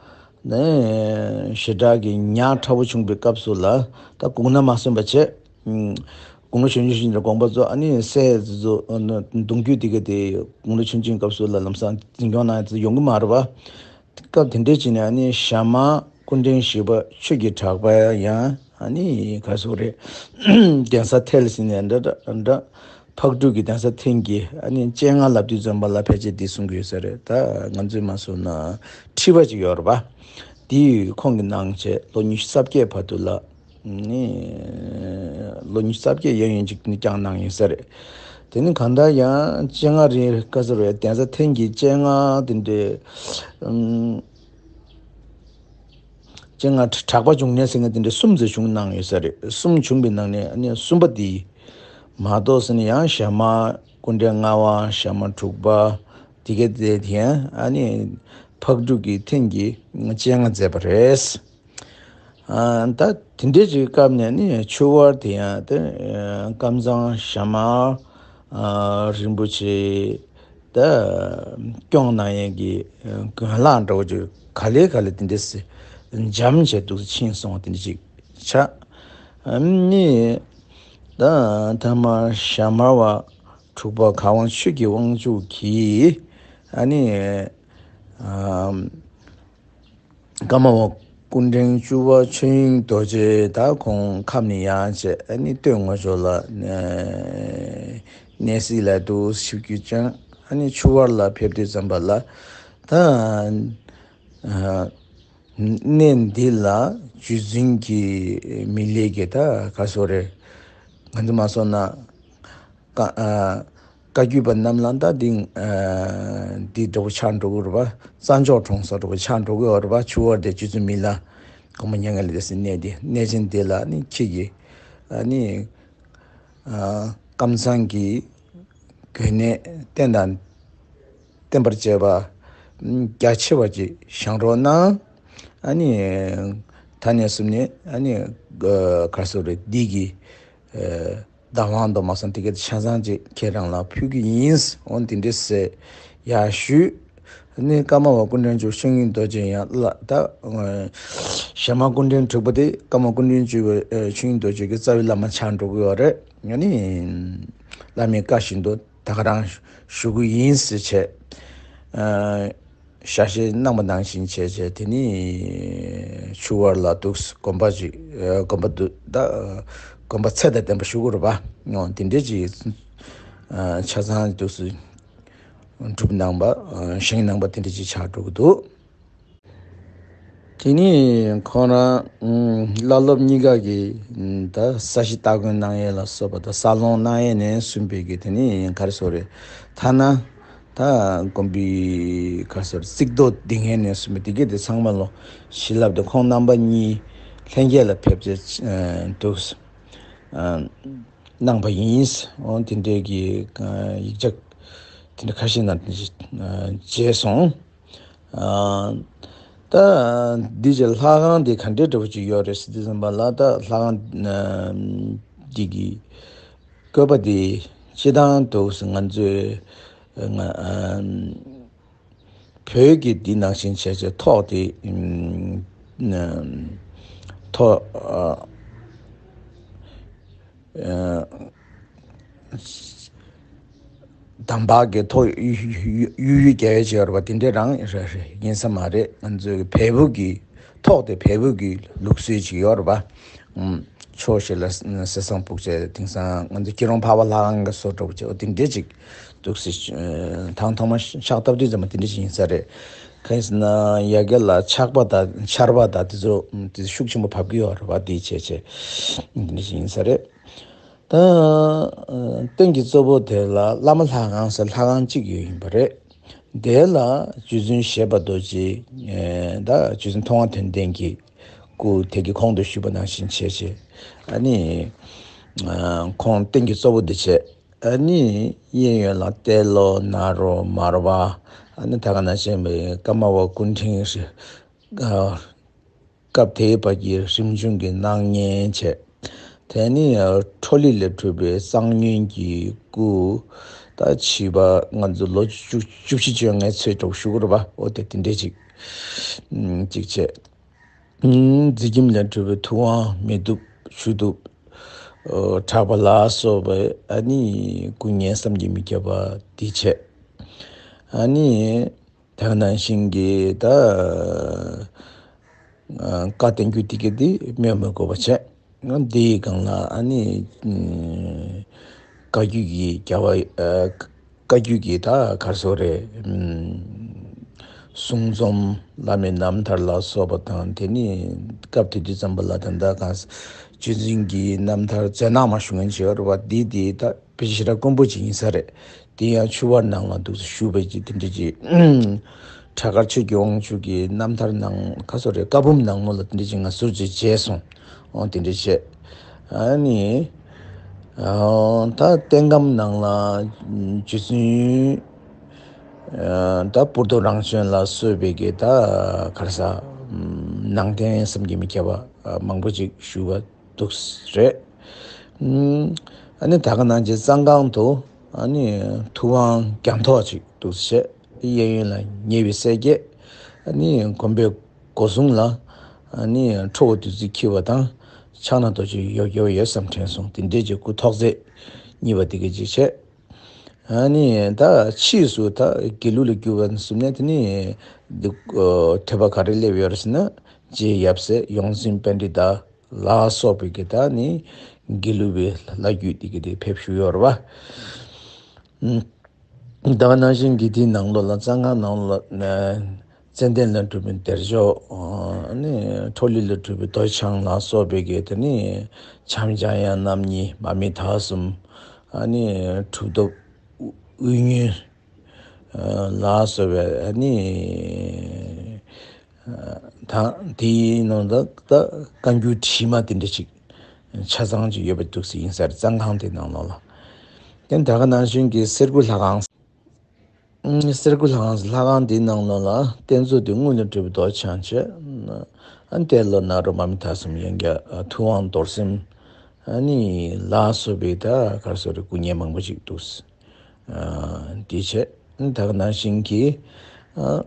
ནས་ཞེ་དྲག་གི་ཉག་ཕྲ་བོ་བྱུང་བའི་སྐབས་སུ་ལ་ད་དགུང་ན་མ་སོན་པ་བྱས། ཨུམ། དགུང་ལོ་ཆུང་ཆུང་ཞིག་ནས་དགོངས་པ་རྫོགས། ཨ་ནི་སྲས་ཚོ་གདུང་རྒྱུད་དེ་ག་དེ་དགུང་ལོ་ཆུང་ཆུང་སྐབས་སུ་ལ་ལམ་སང་འཛིན་སྐྱོང་གནང་ཡ་དེ་ཡོང་གི་མ་རེད་པ། སྐབས་དེ་འདྲའི་ཅིག་ནས་ཨ་ནི་ཞྭ་དམར་སྐུ་ཕྲེང་བཞི་པ་ཆོས་ཀྱི་གྲགས་པ་ཡང་ཨ་ནི་ག་རེ་ཟེར་དགོས་རེད། གདན་ས་ཐེལ་ཟིན་ནས་འདྲ་འདྲ་འདྲ། ཕག་གྲུ་གི་གདན་ས་ཐེངས་ཀྱི་ཨ་ནི་སྤྱན་སྔ་ལབ་དུས་ཙམ་པ་ལ་ཕལ་ཆེར་འདི་གསུང་གི་ཡོད་ས་རེད། ད་ང་ཚོས་མ་གསུངས་ན་ཁྲི་པ་ཅིག་ཡོད་རེད་པ། འདི་ཁོང་གིས་གནང་བྱས་ལོ་ཉི་ཤུ་རྩ་བརྒྱད་བར་དུ་ལ་ནི་ལོ་ཉི་ཤུ་རྩ་བརྒྱད་གཡས་གཡོན་ཅིག་ནི་བསྐྱངས་གནང་ཡིན་ས་རེད། དེ་ནི་གང་ལྟར་ཡང་སྤྱན་སྔ་རེད་ག་ཟེར་བའི་གདན་ས་ཐེངས་ཀྱི་སྤྱན་སྔ་དེ་འདྲའི་ཨུམ། སྤྱན་སྔ་གྲགས་པ་འབྱུང་གནས་ཟེར་མཁན་དེ་འདྲ་གསུམ་ཙམ་བྱུང་གནང་ཡོད་ས་རེད། གསུམ་བྱུང་བའི་ནང་ནས་ཨ་ནི་གསུམ་པ་འདི་མ་གཏོགས་ཟེར་ན་ཡང་ཞྭ་དམར་སྐུ་ཕྲེང་ལྔ་པ་ཞྭ་དམར་དྲུག་པ་དེ་ག་དེ་དེ་ཡང་ཨ་ནི་ཕག་གྲུ་གི་ཐེངས་ཀྱི་སྤྱན་སྔ་མཛད་པ་རེད། ཨ་ད་དེ་འདྲའི་ཅིག་སྐབས་ནས་ནི་ཆུ་དབར་དེ་ཡང་དེ་ཨ་ཀམ་ཚང་ཞྭ་དམར་ཨ་རིན་པོ་ཆེ་ད་སྐྱོང་གནང་ཡས་ཀྱི་ཨ་དགོན་ལག་འདྲ་བོ་ཅིག་ག་ལེ་ག་ལེ་དེ་འདྲ་སེ་འཇམ་བྱས་འདུག་ཕྱིན་སོང་བ་དེ་འདྲ་ཅིག་ཆགས། ཨ་ནི་ད་ཐ་མ་ཞྭ་དམར་བ་ དྲུག་པ་གར་དབང་ཆོས་ཀྱི་དབང་ཕྱུག་གིས་ཨ་ནི་ཨམ་ཀརྨ་པ་སྐུ་ཕྲེང་བཅུ་པ་ཆོས་དབྱིངས་རྡོ་རྗེ་ད་ཁོང་ཁམས་ནས་ཡར་བྱས་ཨ་ནི་སྟོད་མངའ་ཕྱོགས་ལ་ཨ་གནས་གཟིགས་ལ་འདུག་ཞུ་རྒྱུ་ཅང་ཨ་ནི་ཆུ་དབར་ལ་ཕེབས་དུས་ཙམ་པ་ལ་ད་ཨ་གནས་འདི་ལ་རྗེ་བཙུན་གྱི་མི་ལས་ཀྱི་ད་ག་སོ་རེད། ང་ཚོ་མ་སོང་ན་བཀའ་ཨ་བཀའ་བརྒྱུད་པ་རྣམས་ལ་ད་འདི་ཨ་འདི་འདྲ་བོ་ཆགས་འགྲོ་གི་རེད་པ། རྩ་མཆོག་གྲོང་གསེབ་འདྲ་བོ་ཆགས་འགྲོ་གི་ཡོད་རེད་པ། ཆུ་དབར་དེ་རྗེ་བཙུན་མི་ལ་གོང་མ་མྱ་ངན་ལས་འདས་སའི་གནས་དེ་གནས་ཆེན་དེ་ལ་ནི་ཁྱེད་ཀྱིས་ཨ་ནི་ཨ་ཀམ་ཚང་གི་དགོན་གནས་བསྟན་དང་བསྟན་པར་བཅས་པ་རྒྱ་ཆེ་བ་ཅིག་བཞེངས་རོགས་གནང་། ཨ་ནི་ད་ནས་བཟུང་ནས་ཨ་ནི་ག་སོ་རེད། འདི་གི་བདག་དབང་དུ་མ་སོང་དེ་གའི་ཆ་ཚང་ཅིག་ཁྱེད་རང་ལ་ཕུལ་གྱི་ཡིན། འོ་དེ་འདྲ་ཟེར་ཡར་ཞུས། ཨ་ནི་ཀརྨ་པ་སྐུ་ཕྲེང་བཅུ་ཆོས་དབྱིངས་རྡོ་རྗེ་ཡང་ལ་ད་ཨ་ཞྭ་དམར་སྐུ་ཕྲེང་དྲུག་པ་དེ་ཀརྨ་སྐུ་ཕྲེང་བཅུ་པ་ཨ་ཆོས་དབྱིངས་རྡོ་རྗེ་གི་རྩ་བའི་བླ་མ་ཆགས་འགྲོ་གི་ཡོད་རེད། ཨ་ནི་བླ་མའི་བཀའ་བཞིན་དུ་ད་ག་རང་ཞུ་གི་ཡིན་ཟེར་བྱས། ཨ་ཞལ་བཞེས་གནང་བ་ནང་བཞིན་བྱས་བྱས་དེ་ནི་ཆུ་དབར་ལ་འདུག་དགོན་པ་ཅིག་ཨ་དགོན་པ་འདུག་ད་དགོན་པ་ཚད་དང་ལྡན་པ་ཞུ་དགོས་རེད་པ། ཨོ་དེ་འདྲས་ཅིག་ཨ་ཆ་ཚང་འདུག་སེ་གྲུབ་གནང་པ་ཨ་བཞེངས་གནང་པ་དེ་འདྲས་ཅིག་ཆགས་འགྲོ་གི་འདུག་དེ་ནས་ཁོང་རང་ཨུམ་བླ་སློབ་གཉིས་ཀ་གིས་ཨུམ་ད་ས་གཞི་སྟ་གོན་གནང་ཡས་ལ་སོགས་པ་དང་ས་སློང་གནང་ཡས་ནས་གསུངས་པའི་གི་དེ་ནས་ག་རེ་ཟེར་རེད། ཐ་ན་ད་དགོན་པའི་ག་རེ་ཟེར་རྩིག་རྡོ་འདིང་ཡས་ནས་གསུངས་པའི་དེ་གའི་དེ་ཚང་མ་ལོ་བྱིན་རླབས་དེ་ཁོང་རྣམ་པ་གཉིས་ལྷན་རྒྱས་ལ་ཕེབས་ཏེ་ཨ་འདུག་ཨ་གནང་པ་ཡིན། འོ་དེ་འདྲའི་གི་ཨ་ཡིག་ཆ་དེ་འདྲ་ཁ་ཤས་ནང་དེ་འདྲ་ཨ་མཇལ་སོང་། ཨ་ད་འདི་ཅིག་ལྷ་ཁང་འདི་ག་འདྲའི་འདྲ་བོ་ཅིག་ཡོད་རེད་ཟེར་དུས་ཙམ་པ་ལ་ད་ལྷ་ཁང་ཨ་འདི་གི་བཀོད་པ་འདི་སྤྱིར་བཏང་འདུག་སེ་ང་ཚོས་ང་ཨ་བོད་ཀྱི་འདི་ནང་བཞིན་བྱས་བྱས་ཐོག་དེ་ཨ་ཐོག་ཨ། ཨ་དམ་པ་གི་ཐོག་གཡུ་གཡུ་གཡུ་གཡུ་རྒྱལ་བའི་ཅིག་ཡོད་རེད་པ། དེ་འདྲས་རང་རེད་རེད་ཡིན་ས་མ་རེད། ང་ཚོའི་བལ་པོ་གི་ཐོག་དེ་བལ་པོ་གི་ལུགས་སྲོལ་ཅིག་ཡོད་རེད་པ། ཨུམ་ཕྱོགས་བཞི་ལ་གསེར་ཟངས་ཕུབ་བྱས་དེང་སང་ང་ཚོ་སྐྱིད་རོང་འཕགས་པ་ལྷ་ཁང་གི་བཟོ་འདྲ་པོ་ཅིག་འོ་དེ་འདྲས་ཅིག་འདུག་སེ་ཨ་དང་ཐོག་མ་ཕྱག་བཏབ་དུས་ཙམ་པ་དེ་འདྲས་ཅིག་ཡིན་ས་རེད། གང་ཡིན་ཟེར་ན་ཡ་གི་ལ་ཆག་པ་དང་ཆར་པ་དང་དེ་ཚོ་དེ་ཚོ་ཤུགས་ཆེན་པོ་བབས་ཀྱི་ཡོད་རེད་པ། དེ་བྱས་བྱས་དེ་འདྲ་ཞིག་ཡིན་ས་རེད། ད་རྟེན་གྱི་གཙོ་བོ་དེ་ལ་བླ་མ་ལྷ་ཁང་ཟེར་ལྷ་ཁང་གཅིག་ཡོད་ཡིན་པ་རེད། དེ་ལ་རྗེ་བཙུན་བཞད་པ་རྡོ་རྗེ་ད་རྗེ་བཙུན་མཐོང་བ་དོན་ལྡན་གྱི་སྐུ་དེ་གི་ཁོང་དུ་ཞུས་པ་ནང་བཞིན་བྱས་བྱས་ཨ་ནི་ཁོང་རྟེན་གྱི་གཙོ་བོ་དེ་བྱས། ཨ་ནི་གཡས་གཡོན་ལ་ཏེ་ལོ་ནཱ་རོ་མར་པ། ཨ་ནི་ད་ག་ནང་བཞིན་པའི་ཀརྨ་པ་སྐུ་ཕྲེང་ཨ་སྐབས་དེའི་བར་གྱི་རིམ་བྱུང་གི་སྣང་བརྙན་བྱས། དེ་ནི་ཁྲོ་ལི་ལས་གྲུབ་པའི་གཙང་སྨྱོན་གྱི་སྐུ། ད་བྱིས་པ་ང་ཚོ་ལོ་བཅུ་བཅུ་བཞི་བཅོ་ལྔའི་ཚོད་འདྲ་པོ་ཞུ་དགོས་རེད་པ། འོ་དེ་དེ་འདྲས་ཅིག་ཅིག་བྱས། མཛེས་ཁྱིམ་ལས་གྲུབ་པའི་ཐུབ་དབང་མི་ཐུབ་ཆོས་ཐུབ་ཨོ་གྲགས་པ་ལ་སོགས་པའི་ཨ་ནི་སྐུ་བརྙན་བསམ་གྱིས་མི་ཁྱབ་པ་འདི་བྱས། ཨ་ནི་ད་ག་ནང་བཞིན་གྱི་ད་བཀའ་བསྟན་རྒྱུ་དེ་ག་དེ་སྨོས་མི་དགོས་པ་བྱས། འདིའི་སྒང་ལ་ཨ་ནི་བཀའ་བརྒྱུད་ཀྱི་རྒྱལ་བ་ཨ་བཀའ་བརྒྱུད་ཀྱི་ད་ག་རེ་ཟེར་དགོས་རེད། ཨམ་གསུང་རྩོམ་བླ་མའི་རྣམ་ཐར་ལ་སོགས་པ་དང་དེ་ནི་སྐབས་དེ་དུས་ཙམ་པ་ལ་ད་ལྟ་གང་རྗེ་བཙུན་གྱི་རྣམ་ཐར་མཛད་རྣམ་མ་ཞུ་མཁན་ཅིག་ཡོད་རེད་པ། འདི་དེ་ད་དཔེ་ཆ་ཞེ་དྲག་དཀོན་པོ་ཅིག་ཡིན་ས་རེད། དེ་ཡང་ཆུ་དབར་ནང་ལ་འདུག་སེ་བཞུགས་པའི་ཅིག་དེ་འདྲ་ཅིག་བྲག་དཀར་ཆོས་ཀྱི་དབང་ཕྱུག་གི་རྣམ་ཐར་ནང་ག་རེ་ཟེར་དགོས་རེད། བཀའ་འབུམ་ནང་ལོགས་ལ་དེ་འདྲ་ཅིག་ང་ཟུར་ཅིག་མཇལ་སོང་། འོ་དེ་འདྲ་བྱས། ཨ་ནི་ཨོ་ད་རྟེན་སྒམ་ནང་ལ་རྗེ་བཙུན་ཨ་ད་པུར་རྡོ་རང་བྱོན་ལ་གསོལ་བའི་གི་ད་ག་རེ་ཟེར་ནང་རྟེན་བསམ་གྱིས་མི་ཁྱབ་པ་མང་པོ་ཅིག་བཞུགས་པ་འདུག་རེད། ཨ་ནི་ད་ག་ནང་བཞིན་གཙང་ཁང་དུ་ཨ་ནི་ཐུབ་དབང་རྒྱ་མཐོ་ཅིག་འདུག་བྱས། གཡས་གཡོན་ལ་ཉེ་བའི་སྲས་བརྒྱད། ཨ་ནི་དགོན་པའི་སྒོ་སྲུང་ལ་ཨ་ནི་ཁྲོ་བོ་བདུད་རྩི་འཁྱིལ་བ་དང་ཕྱག་ན་རྡོ་རྗེ་ཡོད་ཡོད་ཡོད་བསམ་དྲན་སོང་། དེ་འདྲས་ཀྱི་སྐུ་ཐོག་བརྩེགས་གཉིས་པ་དེ་ག་ཅིག་བྱས། ཨ་ནི་ད་ཕྱིས་སུ་ད་དགེ་ལུགས་ལ་བསྒྱུར་བ་ནས་བཟུང་ནས་དེ་ནི་འདི་ཐོས་པ་ག་རེ་སླེབས་ཡོད་རེད་ཟེར་ན། རྗེ་ཡབ་སྲས་ཡོངས་འཛིན་པཎྜི་ཏ་ལ་སོགས་པའི་གི་ད་ནི་དགེ་ལུགས་པའི་བླ་བརྒྱུད་དེ་གི་དེ་ཕེབས་བཞུགས་ཡོད་རེད་པ། ད་ག་ནང་བཞིན་གྱི་དེའི་ནང་ལོགས་ལ་བཙན་ཁང་ནང་ལོགས་ལ་ཙནྡན་ལས་གྲུབ་པའི་བདེ་མཆོག་ཨ་ནི་ཁྲོ་ལུས་ལས་གྲུབ་པའི་རྡོ་རྗེ་འཆང་ལ་སོགས་པའི་གི་དེ་ནི་བྱམས་སྦྱང་ཡང་རྣམ་གཉིས་མར་མི་དྭགས་གསུམ། ཨ་ནི་གྲུབ་ཐོབ་དབུ་དབུ་བརྙེས་ལ་སོགས་པའི་ཨ་ནི་ད་དེའི་ནང་ད་ད་བཀའ་འགྱུར་བྲིས་མ་དེ་འདྲ་ཅིག་ཆ་ཚང་ཅིག་ཡོད་པ་འདུག་སེ་ཡིན་ས་རེད། བཙན་ཁང་དེའི་ནང་ལོགས་ལ། དེ་ད་ག་ནང་བཞིན་གྱི་གསེར་སྐུ་ལྷ་ཁང་། གསེར་སྐུ་ལྷ་ཁང་། ལྷ་ཁང་འདིའི་ནང་ལོགས་ལ་རྟེན་གཙོ་དེ་དངུལ་ལས་གྲུབ་པའི་རྡོ་རྗེ་འཆང་བྱས། ཨ་ནི་དེ་ལ་ནཱ་རོ་མར་མི་དྭགས་གསུམ། ཡང་བསྐྱར་ཐུབ་དབང་རྡོར་སེམས། ཨ་ནི་ལ་སོགས་པའི་ད་ག་རེ་ཟེར་དགོས་རེད། སྐུ་བརྙན་མང་པོ་ཅིག་འདུག་ཨ་དེ་བྱས། ཨ་ནི་ད་ག་ནང་བཞིན་གྱི་ཨ་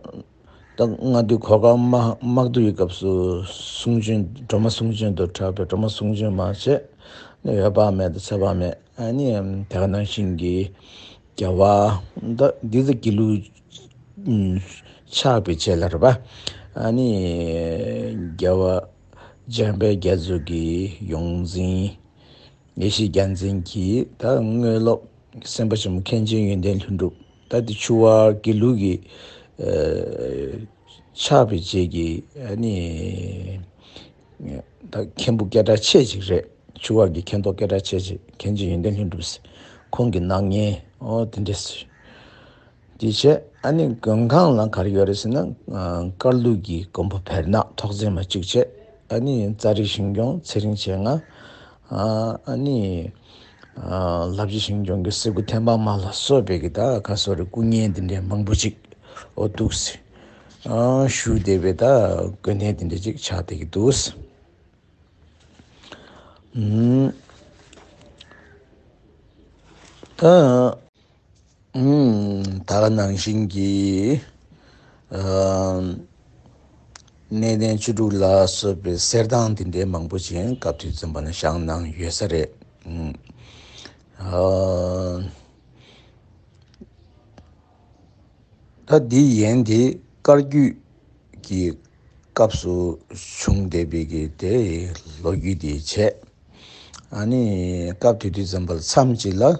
ད་སྔ་དུས་གོ་སྐབས་དམག་དམག་བསྡུ་ཡི་སྐབས་སུ་གསུང་བྱོན། སྒྲོལ་མ་གསུང་བྱོན་དུ་གྲགས་པའི་སྒྲོལ་མ་གསུང་བྱོན་མ་བྱས། ཨ་ནི་འོད་དཔག་མེད་དང་ཚེ་དཔག་མེད། ཨ་ནི་ད་ག་ནང་བཞིན་གྱི་རྒྱལ་བ་ད་འདི་ཚོ་དགེ་ལུགས་ཆགས་པའི་རྗེས་ལ་རེད་པ། ཨ་ནི་རྒྱལ་བ་འཇམ་དཔལ་རྒྱ་མཚོ་གི་ཡོངས་འཛིན་ཡེ་ཤེས་རྒྱལ་མཚན་གྱིས་ད་དངོས་སློབ་སེམས་དཔའ་ཆེན་པོ་མཁན་ཆེན་ཡོན་ཏན་ལྷུན་གྲུབ། ད་འདི་ཆུ་དབར་དགེ་ལུགས་ཀྱི་ཨ་ཆགས་པའི་རྗེས་ཀྱི་ཨ་ནི་ད་མཁན་པོ་སྐད་གྲགས་ཆེ་ཅིག་རེད། ཆུ་དབར་གྱི་མཁན་ཐོག་སྐད་གྲགས་ཆེ་ཅིག་མཁན་ཆེན་ཡོན་ཏན་ལྷུན་གྲུབ་ཟེར། ཁོང་གི་སྣང་བརྙན་འོ་དེ་འདྲས་ཟེར། དེ་བྱས་ཨ་ནི་མགོན་ཁང་ལ་ག་རེ་ཡོད་རེད་ཟེར་ན། ཨ་བཀའ་བློན་གྱི་མགོན་པོ་བེར་ནག་ཐོག་བརྩེགས་མ་གཅིག་བྱས། ཨ་ནི་ཙཱ་རི་ཞིང་སྐྱོང་ཚེ་རིང་མཆེད་ལྔ། ཨ་ནི་ལྷ་རྗེ་ཞིང་སྐྱོང་གི་གསེར་སྐུ་ཐེམ་པ་མ་ལ་སོགས་པའི་གི་ད་ག་རེ་ཟེར་དགོས་རེད། སྐུ་བརྙན་དེ་འདྲའི་མང་པོ་ཅིག་འོ་འདུག་སེ་བཞུགས་བསྡད་པའི་ད་དགོན་གནས་དེ་འདྲ་ཅིག་ཆགས་བསྡད་ཀྱི་འདུག་ཨུམ། ད་ཨུམ། ད་ག་ནང་བཞིན་གྱི་ཨ་གནས་བརྟན་བཅུ་དྲུག་ལ་སོགས་པའི་གསེར་ཐང་དེ་འདྲའི་མང་པོ་ཅིག་སྐབས་དུས་ཙམ་པ་ན་བཞེངས་གནང་ཡོད་ས་རེད། ཨུམ། ཨ་ད་འདི་ཡན་དེ་བཀའ་བརྒྱུད་ཀྱི་སྐབས་སུ་བྱུང་བསྡད་པའི་གི་དེ་ལོ་རྒྱུས་དེ་བྱས། ཨ་ནི་སྐབས་དེ་དུས་ཙམ་པ་ལ་མཚམས་ཅིག་ལ་ཨ་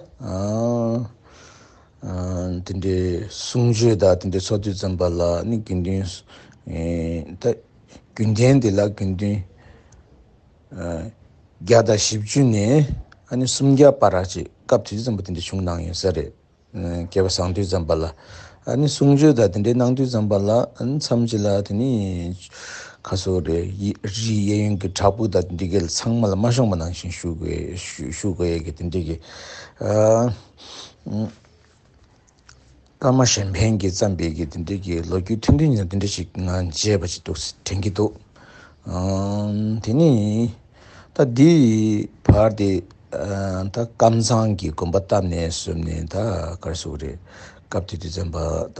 ཨ་དེ་འདྲའི་གསུང་ཆོས་དང་དེ་འདྲའི་ཚོགས་དུས་ཙམ་པ་ལ་ནི་དགེ་འདུན་ཨེ་ད་རྒྱུན་ལྡན་དེ་ལ་དགེ་འདུན་ཨ་བརྒྱ་དང་བཞི་བཅུ་ནས་ཨ་ནི་སུམ་བརྒྱ་བར་ཅིག་སྐབས་དེ་དུས་ཙམ་པ་དེ་འདྲ་བྱུང་གནང་ཡོད་ས་རེད། སྐལ་བ་བཟང་དུས་ཙམ་པ་ལ། ཨ་ནི་གསུང་ཆོས་དང་དེ་འདྲའི་གནང་དུས་ཙམ་པ་ལ་ཨ་ནི་མཚམས་ཅིག་ལ་དེ་ནི་ག་རེ་ཟེར་དགོས་རེད། ཡི་རིའི་གཡས་གཡོན་གྱི་བྲག་ཕུག་དང་དེ་འདྲའི་གི་ཚང་མ་ལ་མ་ཤོང་པ་ནང་བཞིན་བཞུགས་དགོས་བཞུགས་བཞུགས་དགོས་ཡས་ཀྱི་དེ་འདྲའི་གི་ཨ་ཀརྨ་གཞན་ཕན་གྱིས་བརྩམས་པའི་གི་དེ་འདྲའི་གི་ལོ་རྒྱུས་ཐུང་ཐུང་ཡིན་ན་དེ་འདྲ་ཞིག་ང་མཇལ་བ་ཞིག་འདུག་དྲན་གྱི་འདུག་ཨང་། དེ་ནི་ད་འདི་བར་དེ་ཨ་ད་ཀམ་ཚང་གི་དགོན་པ་བཏབ་ནས་བཟུང་ནས་ད་ག་རེ་ཟེར་དགོས་རེད། སྐབས་དེ་དུས་ཙམ་པ་ད་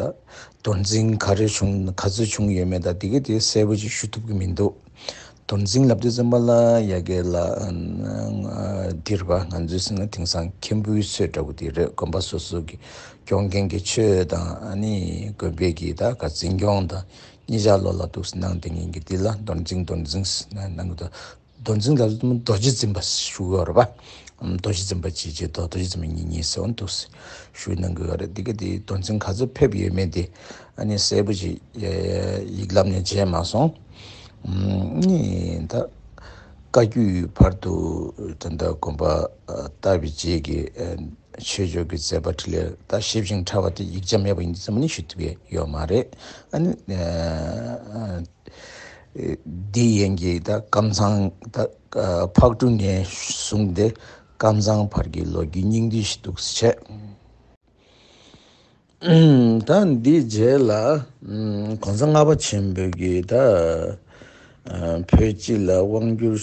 རྡོར་འཛིན་ག་རེ་བྱུང་ག་ཚོད་བྱུང་ཡོད་མེད་ད་དེ་ག་དེ་གསལ་པོ་ཅིག་ཞུ་ཐུབ་ཀྱི་མི་འདུག་རྡོར་འཛིན་ལབ་དུས་ཙམ་པ་ལ་ཡ་གི་ལ་ཨ་འདིར་བ་ང་ཚོའི་སེམས་ན་དེང་སང་མཁན་པོའི་ཚོད་འདྲ་བོ་དེ་རེད། དགོན་པ་སོ་སོ་གི་སྐྱོང་མཁན་གྱི་ཆོས་དང་ཨ་ནི་དགོན་པའི་གི་ད་ག་འཛིན་སྐྱོང་དང་གཉིས་ཆ་ལོ་ལ་འདུག་སེ་གནང་བསྡད་མཁན་གྱི་འདི་ལ་རྡོར་འཛིན་རྡོར་འཛིན་ཟེར་ནས་གནང་གི་འདུག་རྡོར་འཛིན་ལ་རྡོ་རྗེ་འཛིན་པ་ཞུ་གི་ཡོད་རེད་པ། རྡོ་རྗེ་འཛིན་པ་ཅིག་ཅིག་དང་རྡོ་རྗེ་འཛིན་པ་གཉིས་གཉིས་ཟེར་བ་འདུག་སེ་ཞུ་གནང་གི་ཡོད་རེད། འདི་ག་དེ་རྡོར་འཛིན་ག་ཚོད་ཕེབས་ཡོད་མེད་དེ་ཨ་ནི་གསལ་པོ་ཅིག་ཡིག་ལམ་ནས་མཇལ་མ་སོང་། ཨ་ནི་ད་བཀའ་བརྒྱུད་བར་དུ་ད་ལྟ་དགོན་པ་བཏབ་པའི་རྗེས་ཀྱི་ཆོས་ཕྱོགས་ཀྱི་མཛད་པ་འཕྲིན་ལས་ད་ཞིབ་ཅིང་ཕྲ་བ་དེ་ཡིག་ཆ་མེད་པ་ཡིན་དུས་ཙམ་པ་ནི་ཞུ་ཐུབ་ཀྱི་ཡོད་མ་རེད། ཨ་ནི་འདི་ཡན་གྱི་ད་ཀམ་ཚང་ད་ཕག་གྲུ་ནས་བཟུང་སྟེ་ཀམ་ཚང་བར་གྱི་ལོ་རྒྱུས་སྙིང་བསྡུས་ཤིག་འདུག་སེ་བྱས། ད་འདིའི་རྗེས་ལ་གོང་ས་ལྔ་པ་ཆེན་པོས་ཀྱི་ད་བོད་སྤྱི་ལ་དབང་བསྒྱུར་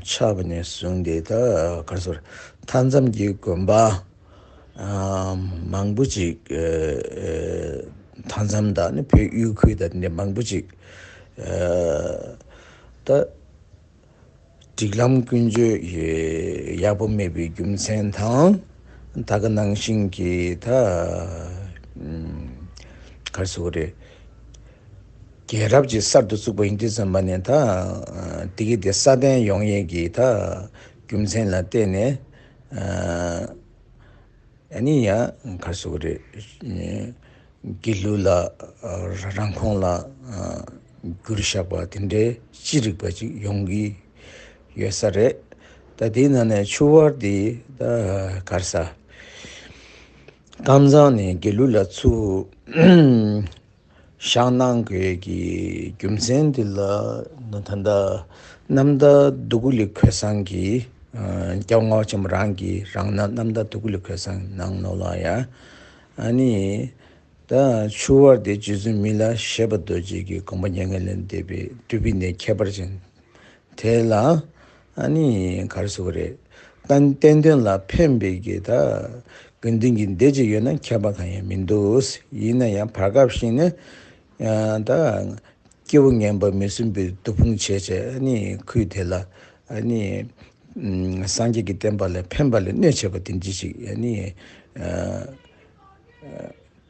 ཆགས་པ་ནས་བཟུང་སྟེ་ད་ག་རེ་ཟེར་མཐའ་མཚམས་ཀྱི་དགོན་པ་མང་པོ་ཅིག་མཐའ་མཚམས་དང་ནི་བོད་དབུས་ཁུལ་དང་དེ་འདྲ་མང་པོ་ཅིག་ད། སྒྲིག་ལམ་ཀུན་སྤྱོད་ཡག་པོ་མེད་པའི་རྒྱུ་མཚན་དང་ ད་ག་ནང་བཞིན་གྱི་ད་ག་རེ་ཟེར་དགོས་རེད། རྒྱལ་རབས་ཅིག་གསར་དུ་བཙུགས་པ་ཡིན་དུས་ཙམ་པ་ནས་ད་དེ་གི་དེ་སྲ་བརྟན་ཡོང་ཡས་ཀྱི་ད་རྒྱུ་མཚན་ལ་བརྟེན་ནས། ཨ་ནི་ཡང་ག་རེ་ཟེར་དགོས་རེད། དགེ་ལུགས་ལ་རང་ཁོངས་ལ་འགྱུར་བཞག་པ་དེ་འདྲའི་ཅི་རིགས་པ་ཅིག་ཡོང་གི་ཡོད་ས་རེད། ད་དེའི་ནང་ནས་ཆུ་དབར་དེ་ད་ག་རེ་ཟ། ཀམ་ཚང་ནས་དགེ་ལུགས་ལ་ཚུར་བཞག་གནང་དགོས་ཀྱི་རྒྱུ་མཚན་དེ་ལ་ད་ལྟ་རྣམ་ཐར་འདོད་རྒུ་ལས་འཁོད་བཟང་གི་རྒྱལ་བ་ལྔ་པ་ཆེན་པོ་རང་གི་རང་ན་རྣམ་ཐར་འདོད་རྒུ་ལས་འཁོད་བཟང་ནང་ལོགས་ལ་ཡང་ཨ་ནི། ད་ཆུ་དབར་དེ་རྗེ་བཙུན་མི་ལ་བཞད་པ་རྡོ་རྗེ་གི་དགོངས་པ་མྱ་ངན་ལས་འདས་པའི་སྤྲུལ་པའི་གནས་ཁྱད་པར་ཅན་དེ་ལ་ཨ་ནི་ག་རེ་ཟེར་དགོས་རེད། ད་བསྟན་དོན་ལ་ཕན་པའི་གི་ད་དགེ་འདུན་གྱི་སྡེ་ཅིག་ཡོད་ན་ཁྱད་པར་གང་ཡང་མི་འདུག་ཡིན་ན་ཡང་བར་སྐབས་ཤིག་ནས་ད་སྐྱེ་བོ་ངན་པ་མི་སྲུན་པའི་སྡོད་ཕུང་བྱས་བྱས་ཨ་ནི་ཁུལ་དེ་ལ་ཨ་ནི་སངས་རྒྱས་ཀྱི་བསྟན་པ་ལ་ཕན་པ་ལ་གནོད་བྱེད་པ་དེ་འདྲ་ཞིག་ཨ་ནི།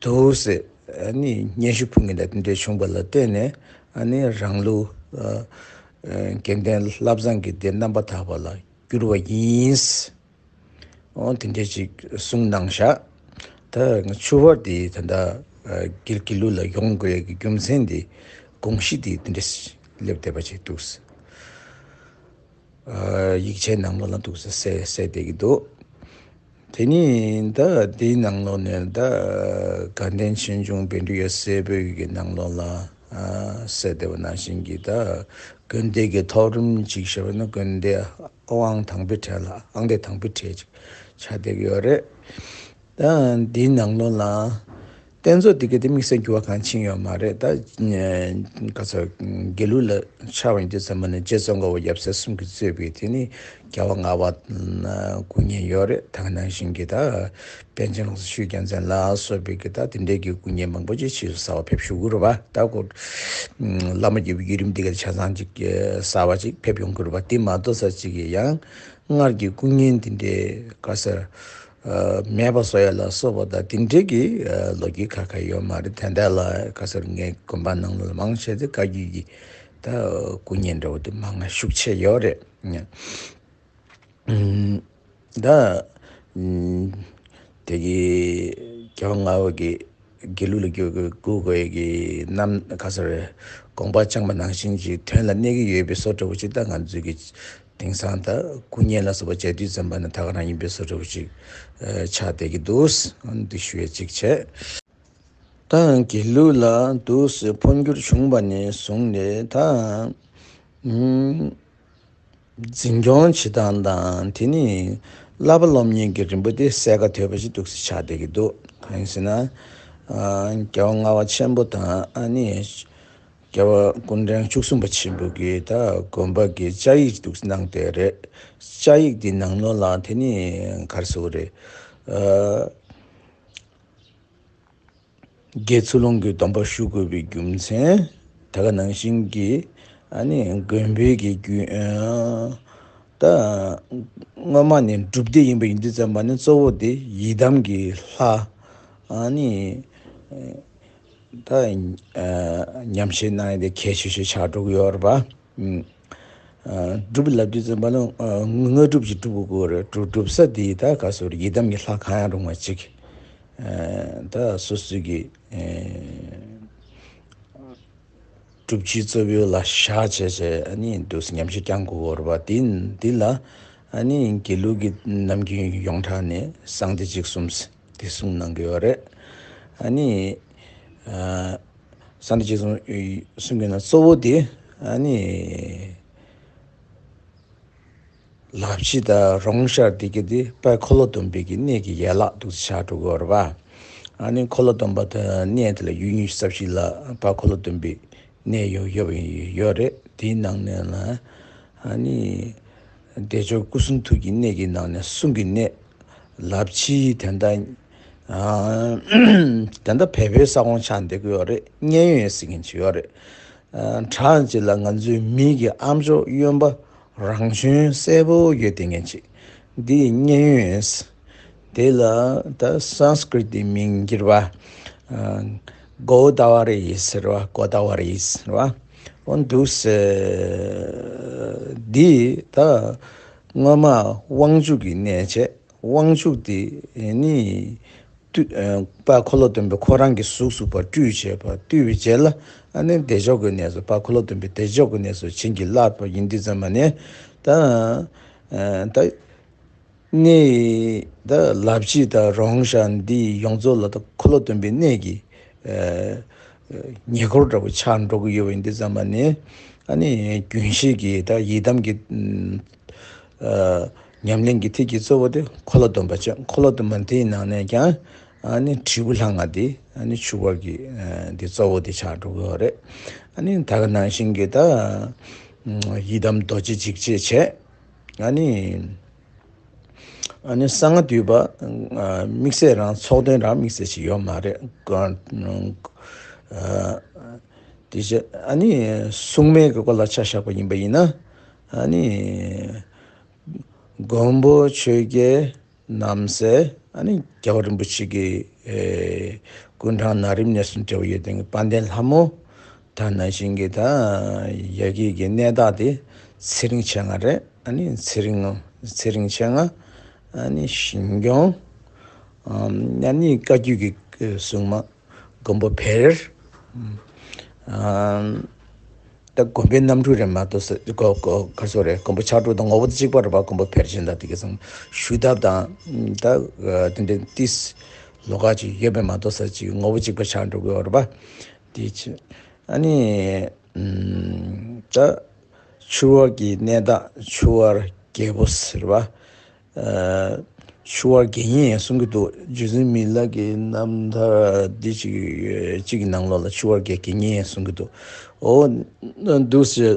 འདུག་ཟེར། ཨ་ནི་སྙན་ཞུ་ཕུལ་མཁན་དང་དེ་འདྲ་བྱུང་བ་ལ་བརྟེན་ནས་ཨ་ནི་རང་ལུགས་ཨ་ཨ་དགེ་ལྡན་བླ་བཟང་གི་སྡེ་རྣམ་པར་དག་པ་ལ་བསྒྱུར་བ་ཡིན། འོ་དེ་འདྲ་ཅིག་གསུངས་གནང་བཞག་ད་ཆུ་དབར་དེ་ད་ལྟ་ཨ་དགེ་དགེ་ལུགས་ལ་ཡོང་དགོས་ཀྱི་རྒྱུ་མཚན་དེ་དགོངས་གཞི་དེ་དེ་འདྲ་སླེབས་བསྡད་པ་ཅིག་འདུག་ཨ་ཡིག་ཆའི་ནང་ལོགས་ལ་འདུག་ཟེར་གསལ་གསལ་བསྡད་ཀྱི་འདུག་དེ་ནི་ད་དེའི་ནང་ལོགས་ནས་ད་དགའ་ལྡན་ཆོས་འབྱུང་བཻ་ཌཱུརྱ་སྲས་པོའི་གི་ནང་ལོགས་ལ་ཨ་གསལ་བསྡད་པ་ནང་བཞིན་གྱི་ད་དགོན་སྡེ་གི་ཐོག་རིམ་གཅིག་བཤད་པ་ན་དགོན་སྡེ་ཨང་དང་པོའི་གྲས་ལ་ཨང་སྡེ་དང་པོའི་གྲས་ཅིག་ཆགས་བསྡད་ཀྱི་ཡོད་རེད། ད་འདིའི་ནང་ལོགས་ལ་གཏན་ཚོགས་འདི་ག་དེ་དམིགས་བསལ་འགྱུར་བ་གང་ཕྱིན་ཡོད་མ་རེད། ད་ག་ཚོད་དགེ་ལུགས་ལ་ཆགས་པ་ཡིན་དུས་ཙམ་པ་ནས་རྗེ་ཙོང་ཁ་པ་ཡབ་སྲས་གསུམ་གྱིས་གཙོས་པའི་དེ་ནི་རྒྱལ་བ་ལྔ་པ་སྐུ་བརྙན་ཡོད་རེད། ད་ག་ནང་བཞིན་གྱི་ད་པཎ་ཆེན་ལོ་ཙཱ་ཆོས་རྒྱལ་མཚན་ལ་སོགས་པའི་གི་ད་དེ་འདྲའི་གི་སྐུ་བརྙན་མང་པོ་ཅིག་ཕྱིས་སུ་གསར་པ་ཕེབས་བཞུགས་ཀྱི་རེད་པ། ད་ཁོ་བླ་མ་རྒྱལ་པོའི་བརྒྱུད་རིམ་འདི་ག་ཆ་ཚང་ཅིག་གསར་པ་ཅིག་ཕེབས་ཡོང་གི་རེད་པ། དེ་མ་གཏོགས་ས་ཅིག་གི་ཡང་སྔར་གྱི་སྐུ་བརྙན་དེ་འདྲའི་ག་ས། མེད་པ་བཟོ་ཡ་ལ་སོགས་པ་དང་དེ་འདྲའི་གི་ལོ་རྒྱུས་ཁ་ཁ་ཡོད་མ་རེད། དེ་འདྲ་ལ་ག་ཟེར་ངའི་དགོན་པ་ནང་ལ་མང་ཆེ་དེ་བཀའ་བརྒྱུད་ཀྱི་ད་སྐུ་བརྙན་འདྲ་བོ་དེ་མང་ང་ཤུགས་ཆེ་ཡོད་རེད། ད་དེ་གི་རྒྱལ་བ་ལྔ་པ་གི་དགེ་ལུགས་ལ་བསྒྱུར་དགོས་དགོས་ཀྱི་རྣམ་ག་ཟེར་དགོངས་པ་བཅངས་པ་ནང་བཞིན་གྱི་དོན་ལ་གནས་ཀྱི་ཡོད་པའི་བཟོ་འདྲ་བོ་ཅིག་ད་ང་ཚོས་ཀྱི་དེང་སང་ད་སྐུ་བརྙན་ལ་སོགས་པ་མཇལ་དུས་ཙམ་པ་ན་ད་ག་རང་ཡིན་པའི་བཟོ་འདྲ་བོ་ཅིག་ཆགས་བསྡད་ཀྱི་འདུག་འདི་ཞུ་ཡས་ཅིག་བྱས། ད་དགེ་ལུགས་ལ་འདུག་སེ་འཕོ་འགྱུར་བྱུང་བ་ནས་བཟུང་ནས་ད་འཛིན་སྐྱོང་བྱེད་སྟངས་དང་དེ་ནི་བསླབ་པ་སློབ་གཉེར་གྱི་རིམ་པ་དེ་གསལ་ཁ་དོད་པ་ཞིག་འདུག་སེ་ཆགས་བསྡད་ཀྱི་འདུག་གང་ཡིན་ཟེར་ན། རྒྱལ་བ་ལྔ་པ་ཆེན་པོ་དང་ཨ་ནི། རྒྱལ་བ་སྐུ་ཕྲེང་བཅུ་གསུམ་པ་ཆེན་པོ་གིས་ད་དགོན་པ་གི་བཅའ་ཡིག་འདུག་གནང་བསྡད་རེད། བཅའ་ཡིག་འདི་ནང་ལོགས་ལ་དེ་ནི་ག་རེ་ཟེར་དགོས་རེད། ཨ་དགེ་ཚུལ་སློང་གི་སྡོམ་པ་ཞུ་དགོས་པའི་རྒྱུ་མཚན། ད་ག་ནང་བཞིན་གྱི་ཨ་ནི་དགོན་པའི་གི་རྒྱུ་ཨ་ད་སྔོན་མ་ནས་སྒྲུབ་སྡེ་ཡིན་པ་ཡིན་དུས་ཙམ་པ་ནི་གཙོ་བོ་དེ་ཡི་དམ་གྱི་ལྷ་ཨ་ནི། ད་ཉམས་བཞེས་གནང་ཡས་དེ་གལ་ཆེ་ཤོས་ཆགས་འགྲོ་གི་ཡོད་རེད་པ། སྒྲུབ་ལབ་དུས་ཙམ་པ་ལ་དངོས་གྲུབ་ཅིག་སྒྲུབ་དགོས་རེད། སྒྲུབ་སྒྲུབ་ས་དེ་ད་ག་ཟེར་ཡི་དམ་གྱི་ལྷ་གང་ཡང་རུང་བ་ཅིག་ད་སོ་སོའི་གི་སྒྲུབ་བྱེད་གཙོ་བོ་ལ་བཞག་བྱས་བྱས་ཨ་ནི་འདུག་སེ་ཉམས་བཞེས་བསྐྱང་དགོས་རེད་པ། དེ་འདི་ལ་ཨ་ནི་དགེ་ལུགས་ཀྱི་ནམ་རྒྱུན་ཡོངས་གྲགས་ནས་གསང་བདེ་གཅིག་གསུམ་དེ་གསུངས་གནང་གི་ཡོད་རེད། ཨ་ནི། གསང་བདེ་གཅིག་གསུམ་གསུང་གི་ན་གཙོ་བོ་དེ་ཨ་ནི་ལག་ཕྱིས་དང་རོང་ཤར་དེ་གི་དེ་དཔལ་འཁོར་ལོ་སྡོམ་པའི་གི་གནས་ཀྱི་ཡན་ལག་འདུག་སེ་ཆགས་འགྲོ་གི་ཡོད་རེད་པ། ཨ་ནི་འཁོར་ལོ་སྡོམ་པ་དང་གནས་དེ་ལ་ཡུལ་ཉི་ཤུ་རྩ་བཞི་ལ་དཔལ་འཁོར་ལོ་སྡོམ་པའི་གནས་ཡོད་ཡོད་པ་ཡོད་རེད། དེའི་ནང་ནས་ལ་ཨ་ནི་བདེ་མཆོག་སྐུ་གསུང་ཐུགས་ཀྱི་གནས་ཀྱི་ནང་ནས་གསུང་གི་གནས། ལག་ཕྱིས་དེ་འདྲ། ཨ་དེ་འདྲ་བལ་པོའི་ས་ཁོངས་ཆགས་བསྡད་ཀྱི་ཡོད་རེད། མཉན་ཡོད་ཟེར་མཁན་ཅིག་ཡོད་རེད། ཨ་དྲག་ཅིག་ལ་ང་ཚོའི་མི་གི་ཨ་མཆོག་གཡོན་པ་རང་བྱོན་གསལ་པོ་ཡོད་བསྡད་མཁན་ཅིག་འདི་མཉན་ཡོད། དེ་ལ་ད་སཾ་སྐྲྀ་ཏའི་མིང་འགྱུར་བ། ཨ། གོ་ད་ཝ་རི་ཟེར་བ། གོ་ད་ཝ་རི་ཟེར་བ། འོ་འདུག་སེ། འདི་ད་སྔོན་མ་དབང་ཕྱུག་གི་གནས་བྱས། དབང་ཕྱུག་དེ་ནི་དབུས་ཨ། དཔལ་འཁོར་ལོ་སྡོམ་པས་ཁོ་རང་གི་གཟུགས་སུ་ཕར་སྤྲུལ་བྱས་པ། སྤྲུལ་བའི་རྗེས་ལ་ཨ་ནི་བདེ་མཆོག་གི་གནས་སུ། དཔལ་འཁོར་ལོ་སྡོམ་པས་བདེ་མཆོག་གི་གནས་སུ་བྱིན་གྱིས་བརླབས་པ་ཡིན་དུས་ཙམ་པ་ནས། ད་ཨ། ད་ནི་ད་ལབ་ཅིག་ད་རོང་ཤ་འདི་ཡོངས་རྫོགས་ལ་ད་འཁོར་ལོ་སྡོམ་པའི་གནས་ཀྱི་ཨ། ཉེ་འཁོར་འདྲ་པོ་ཆགས་འགྲོ་གི་ཡོད་པ་ཡིན་དུས་ཙམ་པ་ནས། ཨ་ནི་རྒྱུན་ཤེས་ཀྱི་ད་ཡི་དམ་གྱི་ཨ། ཉམས་ལེན་གྱི་ཐིག་གི་གཙོ་བོ་དེ་འཁོར་ལོ་སྡོམ་པ་བྱས། འཁོར་ལོ་སྡོམ་པ་འདིའི་ནང་ནས་ཀྱང་ཨ་ནི་དྲིལ་བུ་ལྷ་ལྔ་དེ་ཨ་ནི་ཕྱུ་པ་གི་ཨ། འདི་གཙོ་བོ་དེ་ཆགས་འགྲོ་གི་ཡོད་རེད། ཨ་ནི་ད་ག་ནང་བཞིན་གྱི་ད་ཡི་དམ་རྡོ་རྗེ་འཇིགས་བྱེད་བྱས། ཨ་ནི། ཨ་ནི་གསང་སྔགས་འདུས་པ། ཨ། དམིགས་བསལ་རང་ཚོགས་དོན་རང་དམིགས་བསལ་ཞིག་ཡོད་མ་རེད། ཨ། དེ་བཞིན་ཨ་ནི་སྲུང་མའི་གི་སྐོར་ལ་ཆ་བཞག་པ་ཡིན་པ་ཡིན་ན། ཨ་ནི་མགོན་པོ་ཆོས་རྒྱལ་རྣམ་སྲས། ཨ་ནི་རྒྱལ་བ་རིན་པོ་ཆེ་གི་ཨེ། སྐུ་འཕྲེང་ན་རིམ་ནས་སུ་འབྲེལ་བ་ཡོད་མཁན་གྱི་དཔལ་ལྡན་ལྷ་མོ། ད་ནང་བཞིན་གྱི་ད་ཡ་གི་གི་གནས་བདག་དེ་ཚེ་རིང་མཆེད་ལྔ་རེད། ཨ་ནི་ཚེ་རིང་། ཚེ་རིང་མཆེད་ལྔ། ཨ་ནི་ཞིང་སྐྱོང་། ཨ་ནི་བཀའ་བརྒྱུད་ཀྱི་སྲུང་མ་མགོན་པོ་བེར། ཨ། ད་མགོན་པོའི་རྣམ་འཕྲུལ་རེད་མ་གཏོགས་ས། གོ་གོ་ག་སོ་རེད། མགོན་པོ་ཕྱག་དྲུག་དང་ངོ་བོ་གཅིག་པ་རེད་པ། མགོན་པོ་བེར་ཅན་དང་དེ་ག་ཚང་ཞུ་ཐབས་དང་ད་དེ་འདྲའི་ཏིས་ལོགས་ཀ་ཅིག་ཡོད་པས་མ་གཏོགས་ས་ཅིག་ངོ་བོ་གཅིག་པ་ཆགས་འགྲོ་གི་ཡོད་རེད་པ། དེ་ཆེ། ཨ་ནི་ད་ཕྱུ་པ་གི་གནས་བདག་ཕྱུ་པ་རྒྱལ་པོ་ཟེར་བ། ཨ། ཕྱུ་པ་དགེ་བསྙེན་གསུང་གི་འདུག་རྗེ་བཙུན་མི་ལ་གི་རྣམ་ཐར་འདི་གཅིག་གཅིག་གི་ནང་ལོགས་ལ་ཕྱུ་པ་དགེ་དགེ་བསྙེན་གསུང་གི་འདུག་འོ་འདུག་སེ་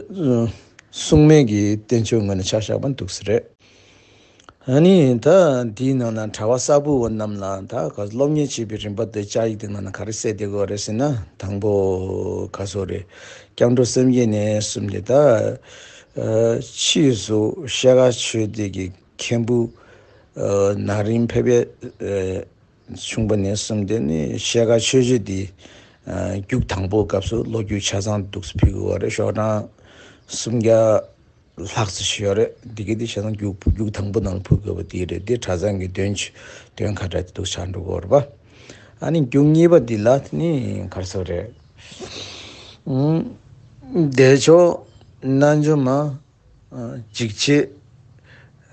སྲུང་མའི་གི་བསྟན་བཅོས་ངོས་ནས་ཆ་བཞག་པ་འདུག་སེ་རེད། ཨ་ནི་ད་འདིའི་ནང་ན་གྲྭ་པ་གསར་བུ་བ་རྣམས་ལ་ད་ག་སློབ་གཉེར་བྱེད་པའི་རིམ་པ་དེ་བཅའ་ཡིག་དེ་ནང་ན་ག་རེ་གསལ་བསྡད་དགོས་རེད་ཟེར་ན། དང་པོ་ག་སོ་རེད། སྐྱབས་འགྲོ་སེམས་བསྐྱེད་ནས་གསུམ་དེ། ད་ཕྱིས་སུ་ཤེལ་དཀར་ཆོས་སྡེ་གི་མཁན་པོ་ཨ་ན་རིམ་ཕེབས་པའི་ཨ་བྱུང་བ་ནས་བཟུང་སྟེ་ནི་ཤེལ་དཀར་ཆོས་སྤྱོད་འདི་ཨ་རྒྱུགས་དང་པོའི་སྐབས་སུ་ལོ་རྒྱུས་ཆ་ཚང་འདུག་སེ་ཕུལ་དགོས་པ་རེད། ཤོག་གྲངས་སུམ་བརྒྱ་ལྷག་ཙམ་ཞིག་ཡོད་རེད། འདི་གའི་འདི་ཆ་ཚང་རྒྱུགས་རྒྱུགས་དང་པོ་ནང་ལ་ཕུལ་དགོས་པ་འདི་རེད། འདི་གྲྭ་ཚང་གི་འདོན་ཆོས་འདོན་ཁ་བྲལ་དེ་འདུག་ཆགས་འགྲོ་གི་ཡོད་རེད་པ། ཨ་ནི་རྒྱུགས་གཉིས་པ་འདི་ལ་ནི་ག་རེ་ཟེར་རེད། ཨུམ། བདེ་མཆོག་རྣལ་འབྱོར་མ། ཨ། འཇིགས་བྱེད།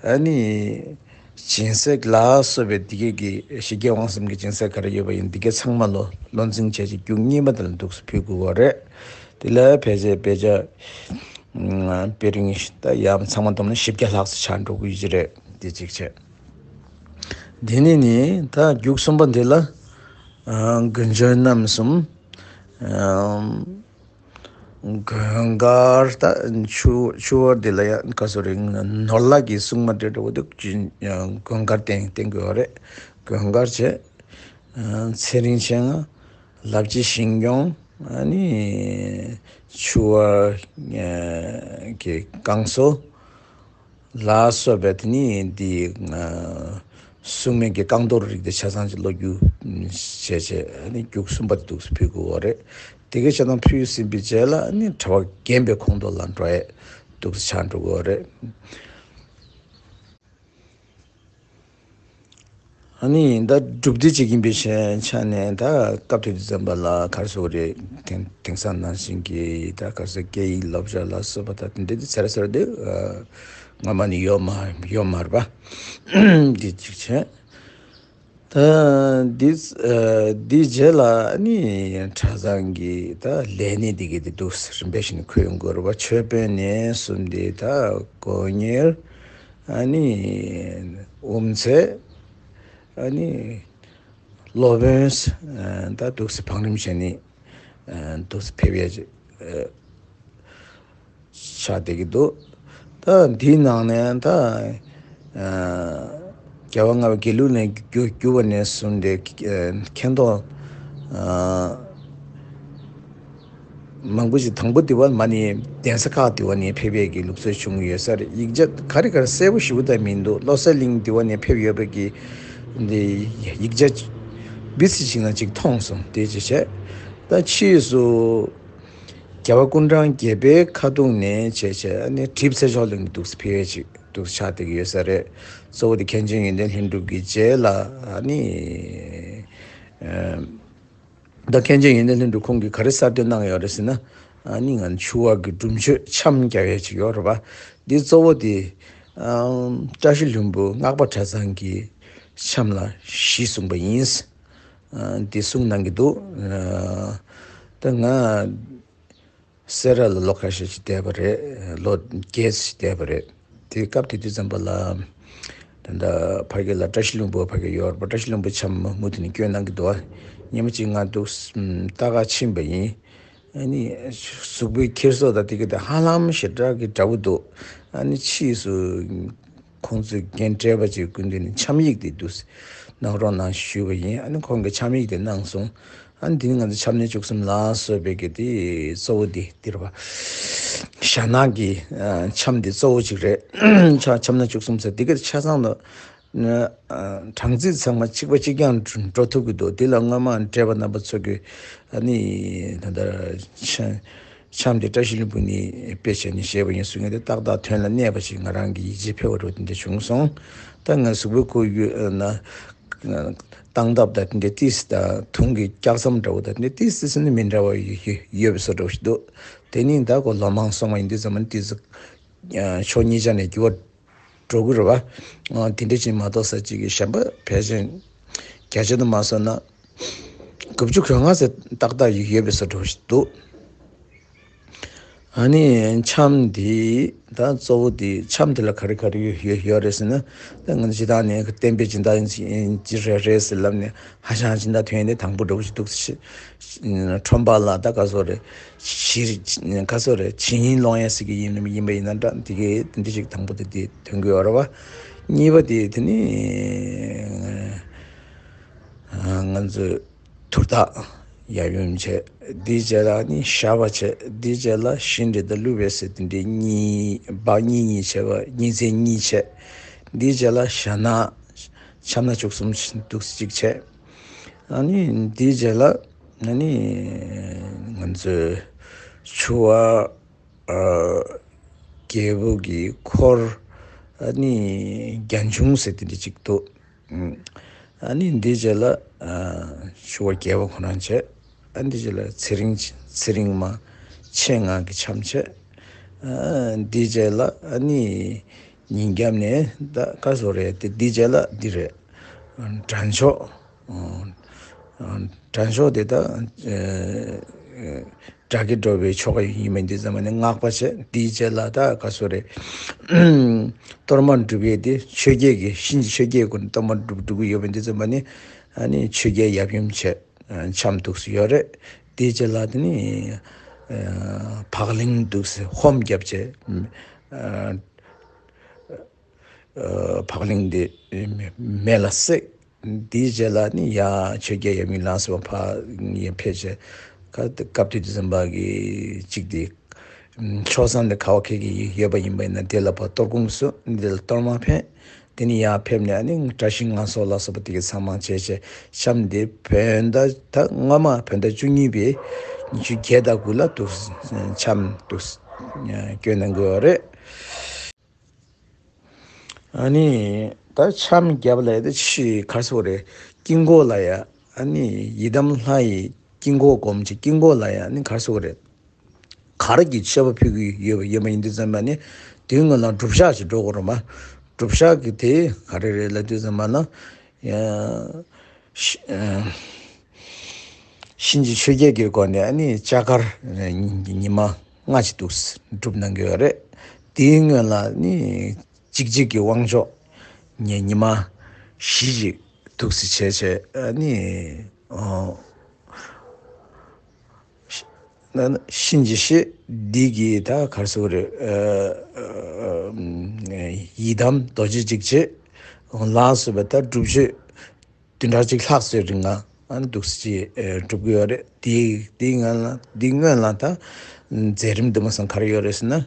ཨ་ནི་སྦྱིན་སྲེག་ལ་སོགས་པའི་འདི་གའི་གི་ཞི་རྒྱས་དབང་གསུམ་གྱི་སྦྱིན་སྲེག་ག་རེ་ཡོད་པ་ཡིན་འདི་གའི་ཚང་མ་ལོ་བློ་འཛིན་བྱས་ཀྱི་རྒྱུགས་གཉིས་པ་དེ་ལ་འདུག་སེ་ཕུལ་དགོས་པ་རེད། དེ་ལ་ཕལ་ཆེར་དཔེ་ཆ་དཔེ་རིང་ད་ཡང་ཚང་མ་བསྡོམས་ན་བཞི་བརྒྱ་ལྷག་ཙམ་ཆགས་འགྲོ་གི་ཡོད་ཀྱི་རེད། དེ་གཅིག་བྱས། དེ་ནས་ནི་ད་རྒྱུགས་གསུམ་པ་འདི་ལ་ཨ་མགོན་ཆེན་རྣམ་གསུམ། ཨ། མགོན་དཀར། ད་ཕྱུ་ཕྱུ་པ་འདི་ལ་ཡང་ག་སོ་རེད། ནོར་ལྷ་གི་སྲུང་མ་འདྲ་འདྲ་བོ་འདུག་མགོན་དཀར་བསྟན་བསྟན་དགོས་པ་རེད། མགོན་དཀར་བྱས། ཨ། ཚེ་རིང་མཆེད་ལྔ། ལབ་རྗེ་ཞིང་སྐྱོང་། ཨ་ནི་ཕྱུ་པ་གི་བསྐང་གསོ། ལ་སོགས་པའི་དེ་ནི་འདི་ཨ་སྲུང་མའི་གི་བསྐང་གཏོར་རིགས་དེ་ཆ་ཚང་ཅིག་སློབ་རྒྱུ་བྱས་བྱས། ཨ་ནི་རྒྱུགས་གསུམ་པ་དེ་འདུག་སེ་ཕུལ་དགོས་པ་རེད། དེ་གའི་ཆ་ཚང་ཕུལ་ཟིན་པའི་རྗེས་ལ་ཨ་ནི་གྲྭ་པ་རྒན་པའི་ཁོངས་གཏོགས་ལ་འགྲོ་ཡས་འདུག་སེ་ཆགས་འགྲོ་གི་ཡོད་རེད། ཨ་ནི་ད་སྒྲུབ་སྡེ་གཅིག་ཡིན་པའི་ཆ་ནས་ད་སྐབས་དེ་དུས་ཙམ་པ་ལ་ག་རེ་ཟེར་དགོས་རེད། དེང་དེང་སང་ནང་བཞིན་གྱི་ད་ག་རེ་ཟེར་སྐད་ཡིག་སློབ་གྲྭ་ལ་སོགས་པ་ད་དེ་འདྲ་དེ་ཟེར་ཟེར་དེ་ཨ་སྔ་མ་ནས་ཡོད་མ་ཡོད་མ་རེད་པ། འདི་གཅིག་བྱས། ད་འདི་ཨ་འདི་རྗེས་ལ་ཨ་ནི་གྲྭ་ཚང་གི་ད་ལས་སྣེ་འདི་གའི་དེ་འདུག་སེ་རིམ་པས་བཞིན་འཁོད་ཡོང་དགོས་རེད་པ། མཆོད་དཔོན་ནས་གསུམ་དེ་ད་དཀོན་གཉེར། ཨ་ནི་དབུ་མཛད། ཨ་ནི་སློབ་དཔོན། ཨ། ད་འདུག་སེ་བང་རིམ་བྱས་ནས་ཨ་འདུག་སེ་ཕེབས་ཡས་ཅིག་ཨ་ཆགས་བསྡད་ཀྱི་འདུག་ད་འདིའི་ནང་ནས་ད་ཨ་རྒྱལ་བ་ལྔ་པའི་དགེ་ལུགས་ལ་བསྒྱུར་བསྒྱུར་བ་ནས་བཟུང་སྟེ་ཨ་མཁྱེན་རྟོགས་ཨ་མང་པོ་ཞིག་དང་པོ་དེ་བ་མ་ནི་གདན་ས་ཁག་དེ་བ་ནས་ཕེབས་པའི་གི་ལུགས་སྲོལ་བྱུང་ཡོད་ས་རེད། ཡིག་ཆ་ག་རེ་ག་རེ་གསལ་པོ་ཞེ་པོ་ད་མི་འདུག་བློ་གསལ་གླིང་དེ་བ་ནས་ཕེབས་ཡོད་པའི་གི་ འདི་ཡིག་ཆ་བི་སི་ཅིག་ན་ཅིག་མཐོང་སོང་། དེ་ཅིག་བྱས། ད་ཕྱིས་སུ་རྒྱལ་བ་སྐུ་ཕྲེང་བརྒྱད་པའི་ཁ་ཐུག་ནས་བྱས་བྱས་ཨ་ནི་གྲིབ་ཚེ་མཆོག་གླིང་གི་འདུག་སེ་ཕེབས་ཅིག་འདུག་སེ་ཆགས་བསྡད་ཀྱི་ཡོད་ས་རེད། གཙོ་བོ་དེ་མཁན་ཆེན་ཡོན་ཏན་ལྷུན་གྲུབ་ཀྱི་རྗེས་ལ་ཨ་ནི། ཨ། ད་མཁན་ཆེན་ཡོན་ཏན་ལྷུན་གྲུབ་ཁོང་གིས་ག་རེ་གསར་གཏོད་གནང་ཡོད་རེད་ཟེར་ན། ཨ་ནི་ང་ཆུ་བ་གི་སྒྲུབ་མཆོད་འཆམ་རྒྱག་ཡས་ཅིག་ཡོད་རེད་པ། འདི་གཙོ་བོ་དེ་ཨམ་བཀྲ་ཤིས་ལྷུན་པོ་སྔགས་པ་གྲྭ་ཚང་གི་འཆམ་ལ་གཞི་བཟུང་པ་ཡིན། ཨ། འདི་གསུང་གནང་གི་འདུག་ཨ། ད་ང་སེ་ར་ལ་ལོ་ཁ་ཤས་ཤིག་བསྡད་པ་རེད། ལོ་བརྒྱད་ཅིག་བསྡད་པ་རེད། དེ་སྐབས་དེ་དུས་ཙམ་པ་ལ། ད་ལྟ་ཕ་གི་ལ་བཀྲ་ཤིས་ལྷུན་པོ་ཕ་གི་ཡོད་རེད་པ། བཀྲ་ཤིས་ལྷུན་པོ་འཆམ་མུ་མཐུད་ནས་སྐྱོན་གནང་གི་འདུག་ཉི་མ་གཅིག་ང་འདུག་ལྟ་ག་ཕྱིན་པ་ཡིན། ཨ་ནི་གཟུགས་པོའི་འཁྱེར་སོ་དང་དེ་ག་དེ་ཧ་ལམ་ཞེ་དྲག་གི་འདྲ་པོ་འདུག་ཨ་ནི་ཕྱིས་སུ་ཁོང་ཚོས་རྒན་གྲས་པ་ཅིག་སྐུ་མདུན་ནས་འཆམ་ཡིག་དེ་འདུག་གནང་རོགས་གནང་ཞུས་པ་ཡིན། ཨ་ནི་ཁོང་གིས་འཆམ་ཡིག་དེ་གནང་སོང་། ཨ་ནི་དེ་ནི་ང་ཚོ་འཆམ་ནི་བཅུ་གསུམ་ལ་སོགས་པའི་གི་དེ་གཙོ་བོ་དེ་དེ་རེད་པ། ཞྭ་ནག་གི་ཨ་འཆམ་དེ་གཙོ་བོ་ཅིག་རེད། ཆ་འཆམ་ནི་བཅུ་གསུམ་ཟེར་དེ་ག་ཆ་ཚང་དུ་ཨ་གྲངས་རྩིས་ཚང་མ་གཅིག་པ་གཅིག་རྐྱང་འགྲོ་ཐུབ་ཀྱི་འདུག་དེ་ལ་སྔོན་མ་བགྲེས་པ་རྣམ་པ་ཚོ་གིས་ཨ་ནི་ད་ལྟ་ཆ་འཆམ་དེ་བཀྲ་ཤིས་ལྷུན་པོ་ནས་དཔེ་བྱས་ནས་བཞེས་པ་ཡིན་གསུང་མཁན་དེ་ཏག་ཏག་དོན་ལ་གནས་པ་ཞིག་ང་རང་གི་ཡིད་ཆེས་འཕེར་བ་འདྲ་བོ་དེ་འདྲ་བྱུང་སོང་། ད་ང་གཟུགས་པོའི་ཁོར་ཡུག་ན་སྟངས་སྟབས་དང་དེ་འདྲའི་ཏིས་དང་དུང་གི་སྐྱག་ཟམ་འདྲ་བོ་དང་དེ་འདྲའི་ཏིས་ཏིས་ནི་མི་འདྲ་བ་ཡོད་པའི་བཟོ་འདྲ་བོ་ཞིག་འདུག་དེ་ནི་ད་ཁོ་ལོ་མང་སོང་བ་ཡིན་དུས་ཙམ་པ་ནི་ཏིས་ཕྱོགས་གཉིས་ཆ་ནས་འགྱུར་བ་འགྲོ་གི་རེད་པ། དེ་འདྲ་ཅིག་མ་གཏོགས་ས་གཅིག་གི་གཞན་པ་ཕལ་ཆེར་བརྒྱ་ཆ་དུ་མ་སོང་ན། དགུ་བཅུ་གོ་ལྔ་ཙམ་ཏག་ཏག་ཡོད་ཡོད་པའི་བཟོ་འདྲ་ཞིག་འདུག་ཨ་ནི་འཆམ་འདི་ད་གཙོ་བོ་འདི་འཆམ་འདི་ལ་ག་རེ་ག་རེ་ཡོད་ཡོད་ཡོད་རེད་ཟེར་ན། ད་ང་ཚོ་སྤྱིར་བཏང་ནས་བསྟན་པའི་སྦྱིན་བདག་ཅིག་རེད་རེད་ཟེར་ལབ་ནས་ཧ་ཅང་སྦྱིན་བདག་ཐོན་ཡས་དེ་དང་པོ་འདྲ་བོ་ཞིག་འདུག་ཁྲོམ་པ་ལ་ད་ག་ཚོད་རེད། ཞི་ག་ཚོད་རེད། ཇི་ཡིན་ལོང་ཡས་ཟེར་གྱི་ཡིན་ཡིན་པ་ཡིན་ན་འདྲ་འདི་གའི་འདི་ཞིག་དང་པོ་དེ་དེ་ཐོན་གི་ཡོད་རེད་བ། གཉིས་པ་དེ་དེ་ནི། ང་ཚོས་དུར་བདག་ཡབ་ཡུམ་བྱས། དེའི་རྗེས་ལ་ནི་ཞགས་པ་བྱས། དེའི་རྗེས་ལ་ཤིང་འབྲས་དང་ཀླུ་བེ་སེ་དེ་འདྲའི་གཉིས་འབག་གཉིས་གཉིས་བྱས་པ་གཉིས་ཚན་གཉིས་བྱས། དེའི་རྗེས་ལ་ཞྭ་ནག་འཆམ་ནག་བཅུ་གསུམ་འདུག་སེ་གཅིག་བྱས། ཨ་ནི་དེའི་རྗེས་ལ་ཨ་ནི་ང་ཚོས་ཆུ་བ། ཨ། རྒྱལ་པོ་གི་འཁོར། ཨ་ནི་རྒྱན་ཆུང་ཟེར་དེ་འདྲ་ཅིག་འདུག་ཨ་ནི་འདི་རྗེས་ལ། ཨ། ཆུ་བ་རྒྱལ་པོ་ཁོ་རང་བྱས། ཨ་འདི་རྗེས་ལ་ཚེ་རིང་ཚེ་རིང་མ་ཆེ་ང་གི་འཆམ་བྱས། ཨ་འདི་རྗེས་ལ་ཨ་ནི་ཉིན་རྒྱབ་ནས་ད་ག་ཚོད་རེད་དེ་འདི་རྗེས་ལ་འདི་རེད། དྲན་ཆོག་དྲན་ཆོག་དེ་ད་དགྲ་བགེགས་སྒྲོལ་བའི་ཆོ་ག་ཡིན་མིན་དེ་ཙམ་ནས་སྔགས་པ་བྱས། དེའི་རྗེས་ལ་ད་ག་ཚོད་རེད། གཏོར་མ་སྒྲུབ་ཡས་དེ་ཆོས་རྒྱལ་གྱི་གཤིན་རྗེ་ཆོས་རྒྱལ་ཀུན་གཏོར་མ་སྒྲུབ་སྒྲུབ་ཀྱི་ཡོད་མིན་དེ་ཙམ་ནས་ཨ་ནི་ཆོས་རྒྱལ་ཡབ་ཡུམ་བྱས། འཆམ་འདུག་སེ་ཡོད་རེད། དེའི་རྗེས་ལ་དེ་ནི་བག་ལེང་འདུག་སེ་ཧོམ་བརྒྱབ་བྱས། བག་ལེང་དེ་མེ་ལ་བསྲེགས། དེའི་རྗེས་ལ་ནི་ཡ་ཆོས་རྒྱལ་ཡབ་ཡུམ་ལ་སོགས་པ་ཕར་ཡར་ཕེབས་བྱས། སྐབས་དེ་དུས་ཙམ་པ་གི་གཅིག་དེ་ཕྱོགས་མཚམས་དེ་ག་བ་ཁེལ་གི་ཡོད་པ་ཡིན་པ་ཡིན་ན་དེ་ལ་ཕར་གཏོར་སྐོང་བཟོས། འདི་ལ་གཏོར་མ་འཕེན། དེ་ནི་ཡར་ཕེབས་ནས་ཨ་ནི་བཀྲ་ཤིས་སྔ་སོ་ལ་སོགས་པ་དེ་གའི་ཚང་མ་བྱས་བྱས་འཆམ་དེ་བོད་ཟླ་ད་སྔོན་མ་བོད་ཟླ་བཅུ་གཉིས་པའི་ཉི་ཤུ་བརྒྱད་དང་དགུ་ལ་འདུག་འཆམ་འདུག་སྐྱོན་གནང་གི་ཡོད་རེད། ཨ་ནི་ད་འཆམ་རྒྱབ་ལ་ཡ་ད་ཕྱི་ག་རེ་ཟེར་དགོས་རེད། དཀྱིལ་འཁོར་ལ་ཡ་ཨ་ནི་ཡི་དམ་ལྷ་ཡི་དཀྱིལ་འཁོར་སྒོམ་བྱེད་དཀྱིལ་འཁོར་ལ་ཡ་ཨ་ནི་ག་རེ་ཟེར་དགོས་རེད། གར་གྱི་མཆོད་པ་ཕུལ་གྱི་ཡོད་པ་ཡོད་པ་ཡིན་དུས་ཙམ་པ་ནི་དེའི་སྔོན་ལ་སྒྲུབ་ཞག་ཅིག་འགྲོ་དགོས་རེད་མ། སྒྲུབ་ཞག་གི་དེ་ག་རེ་རེད་ལབ་དུས་ཙམ་པ་ན། ཡ། ཤི་ཨ། གཤིན་རྗེ་ཆོས་རྒྱལ་གྱི་སྒོ་ནས་ཨ་ནི་ལྕགས་མཁར་ཉི་མ་ལྔ་ཅིག་འདུག་སྒྲུབ་གནང་གི་ཡོད་རེད། དེའི་སྔོན་ལ་ནི་འཇིགས་བྱེད་ཀྱི་དབང་ཆོག་ཉི་ཉི་མ་བཞི་ཅིག་འདུག་སེ་བྱས་བྱས་ཨ་ནི་ཨོ། གཤིན་རྗེ་གཤེད་འདི་གིས་ད་ག་རེ་ཟེར་དགོས་རེད། ཡི་དམ་རྡོ་རྗེ་འཇིགས་བྱེད་ལ་སོགས་པའི་ད་སྒྲུབ་མཆོད་བདུན་ཕྲག་གཅིག་ལྷག་ཙམ་རིང་ང་འདུག་སེ་སྒྲུབ་ཀྱི་ཡོད་རེད། དེ་དེའི་སྔོན་ལ་དེའི་སྔོན་ལ་ད་མཛད་རིམ་དུ་མ་སོང་ག་རེ་ཡོད་རེད་ཟེར་ན།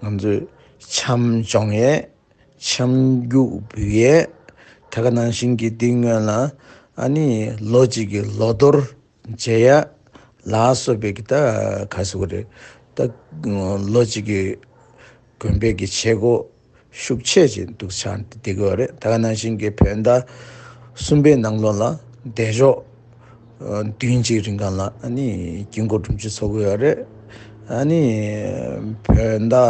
ང་ཚོས་འཆམ་སྦྱོང་ཡས། འཆམ་རྒྱུག་འབུལ་ཡས། ད་ག་ནང་བཞིན་གྱི་འདི་སྔོན་ལ་ཨ་ནི་ལོ་གཅིག་གི་ལོ་གཏོར་མཇལ་ཡ་ལ་སོགས་པའི་གི་ད་ག་ཟེར་དགོས་རེད། ད་ལོ་གཅིག་གི་དགོན་པའི་གི་བྱེད་སྒོ་ཤུགས་ཆེ་ཅིག་འདུག་ཆགས་བསྡད་ཀྱི་ཡོད་རེད། ད་ག་ནང་བཞིན་གྱི་བོད་ཟླ་གསུམ་པའི་ནང་ལོགས་ལ་བདེ་མཆོག་ཨ་བདུན་གཅིག་རིང་གང་ལ་ཨ་ནི་དཀྱིལ་འཁོར་སྒྲུབ་མཆོད་འཚོགས་ཀྱི་ཡོད་རེད། ཨ་ནི་བོད་ཟླ་ཨ་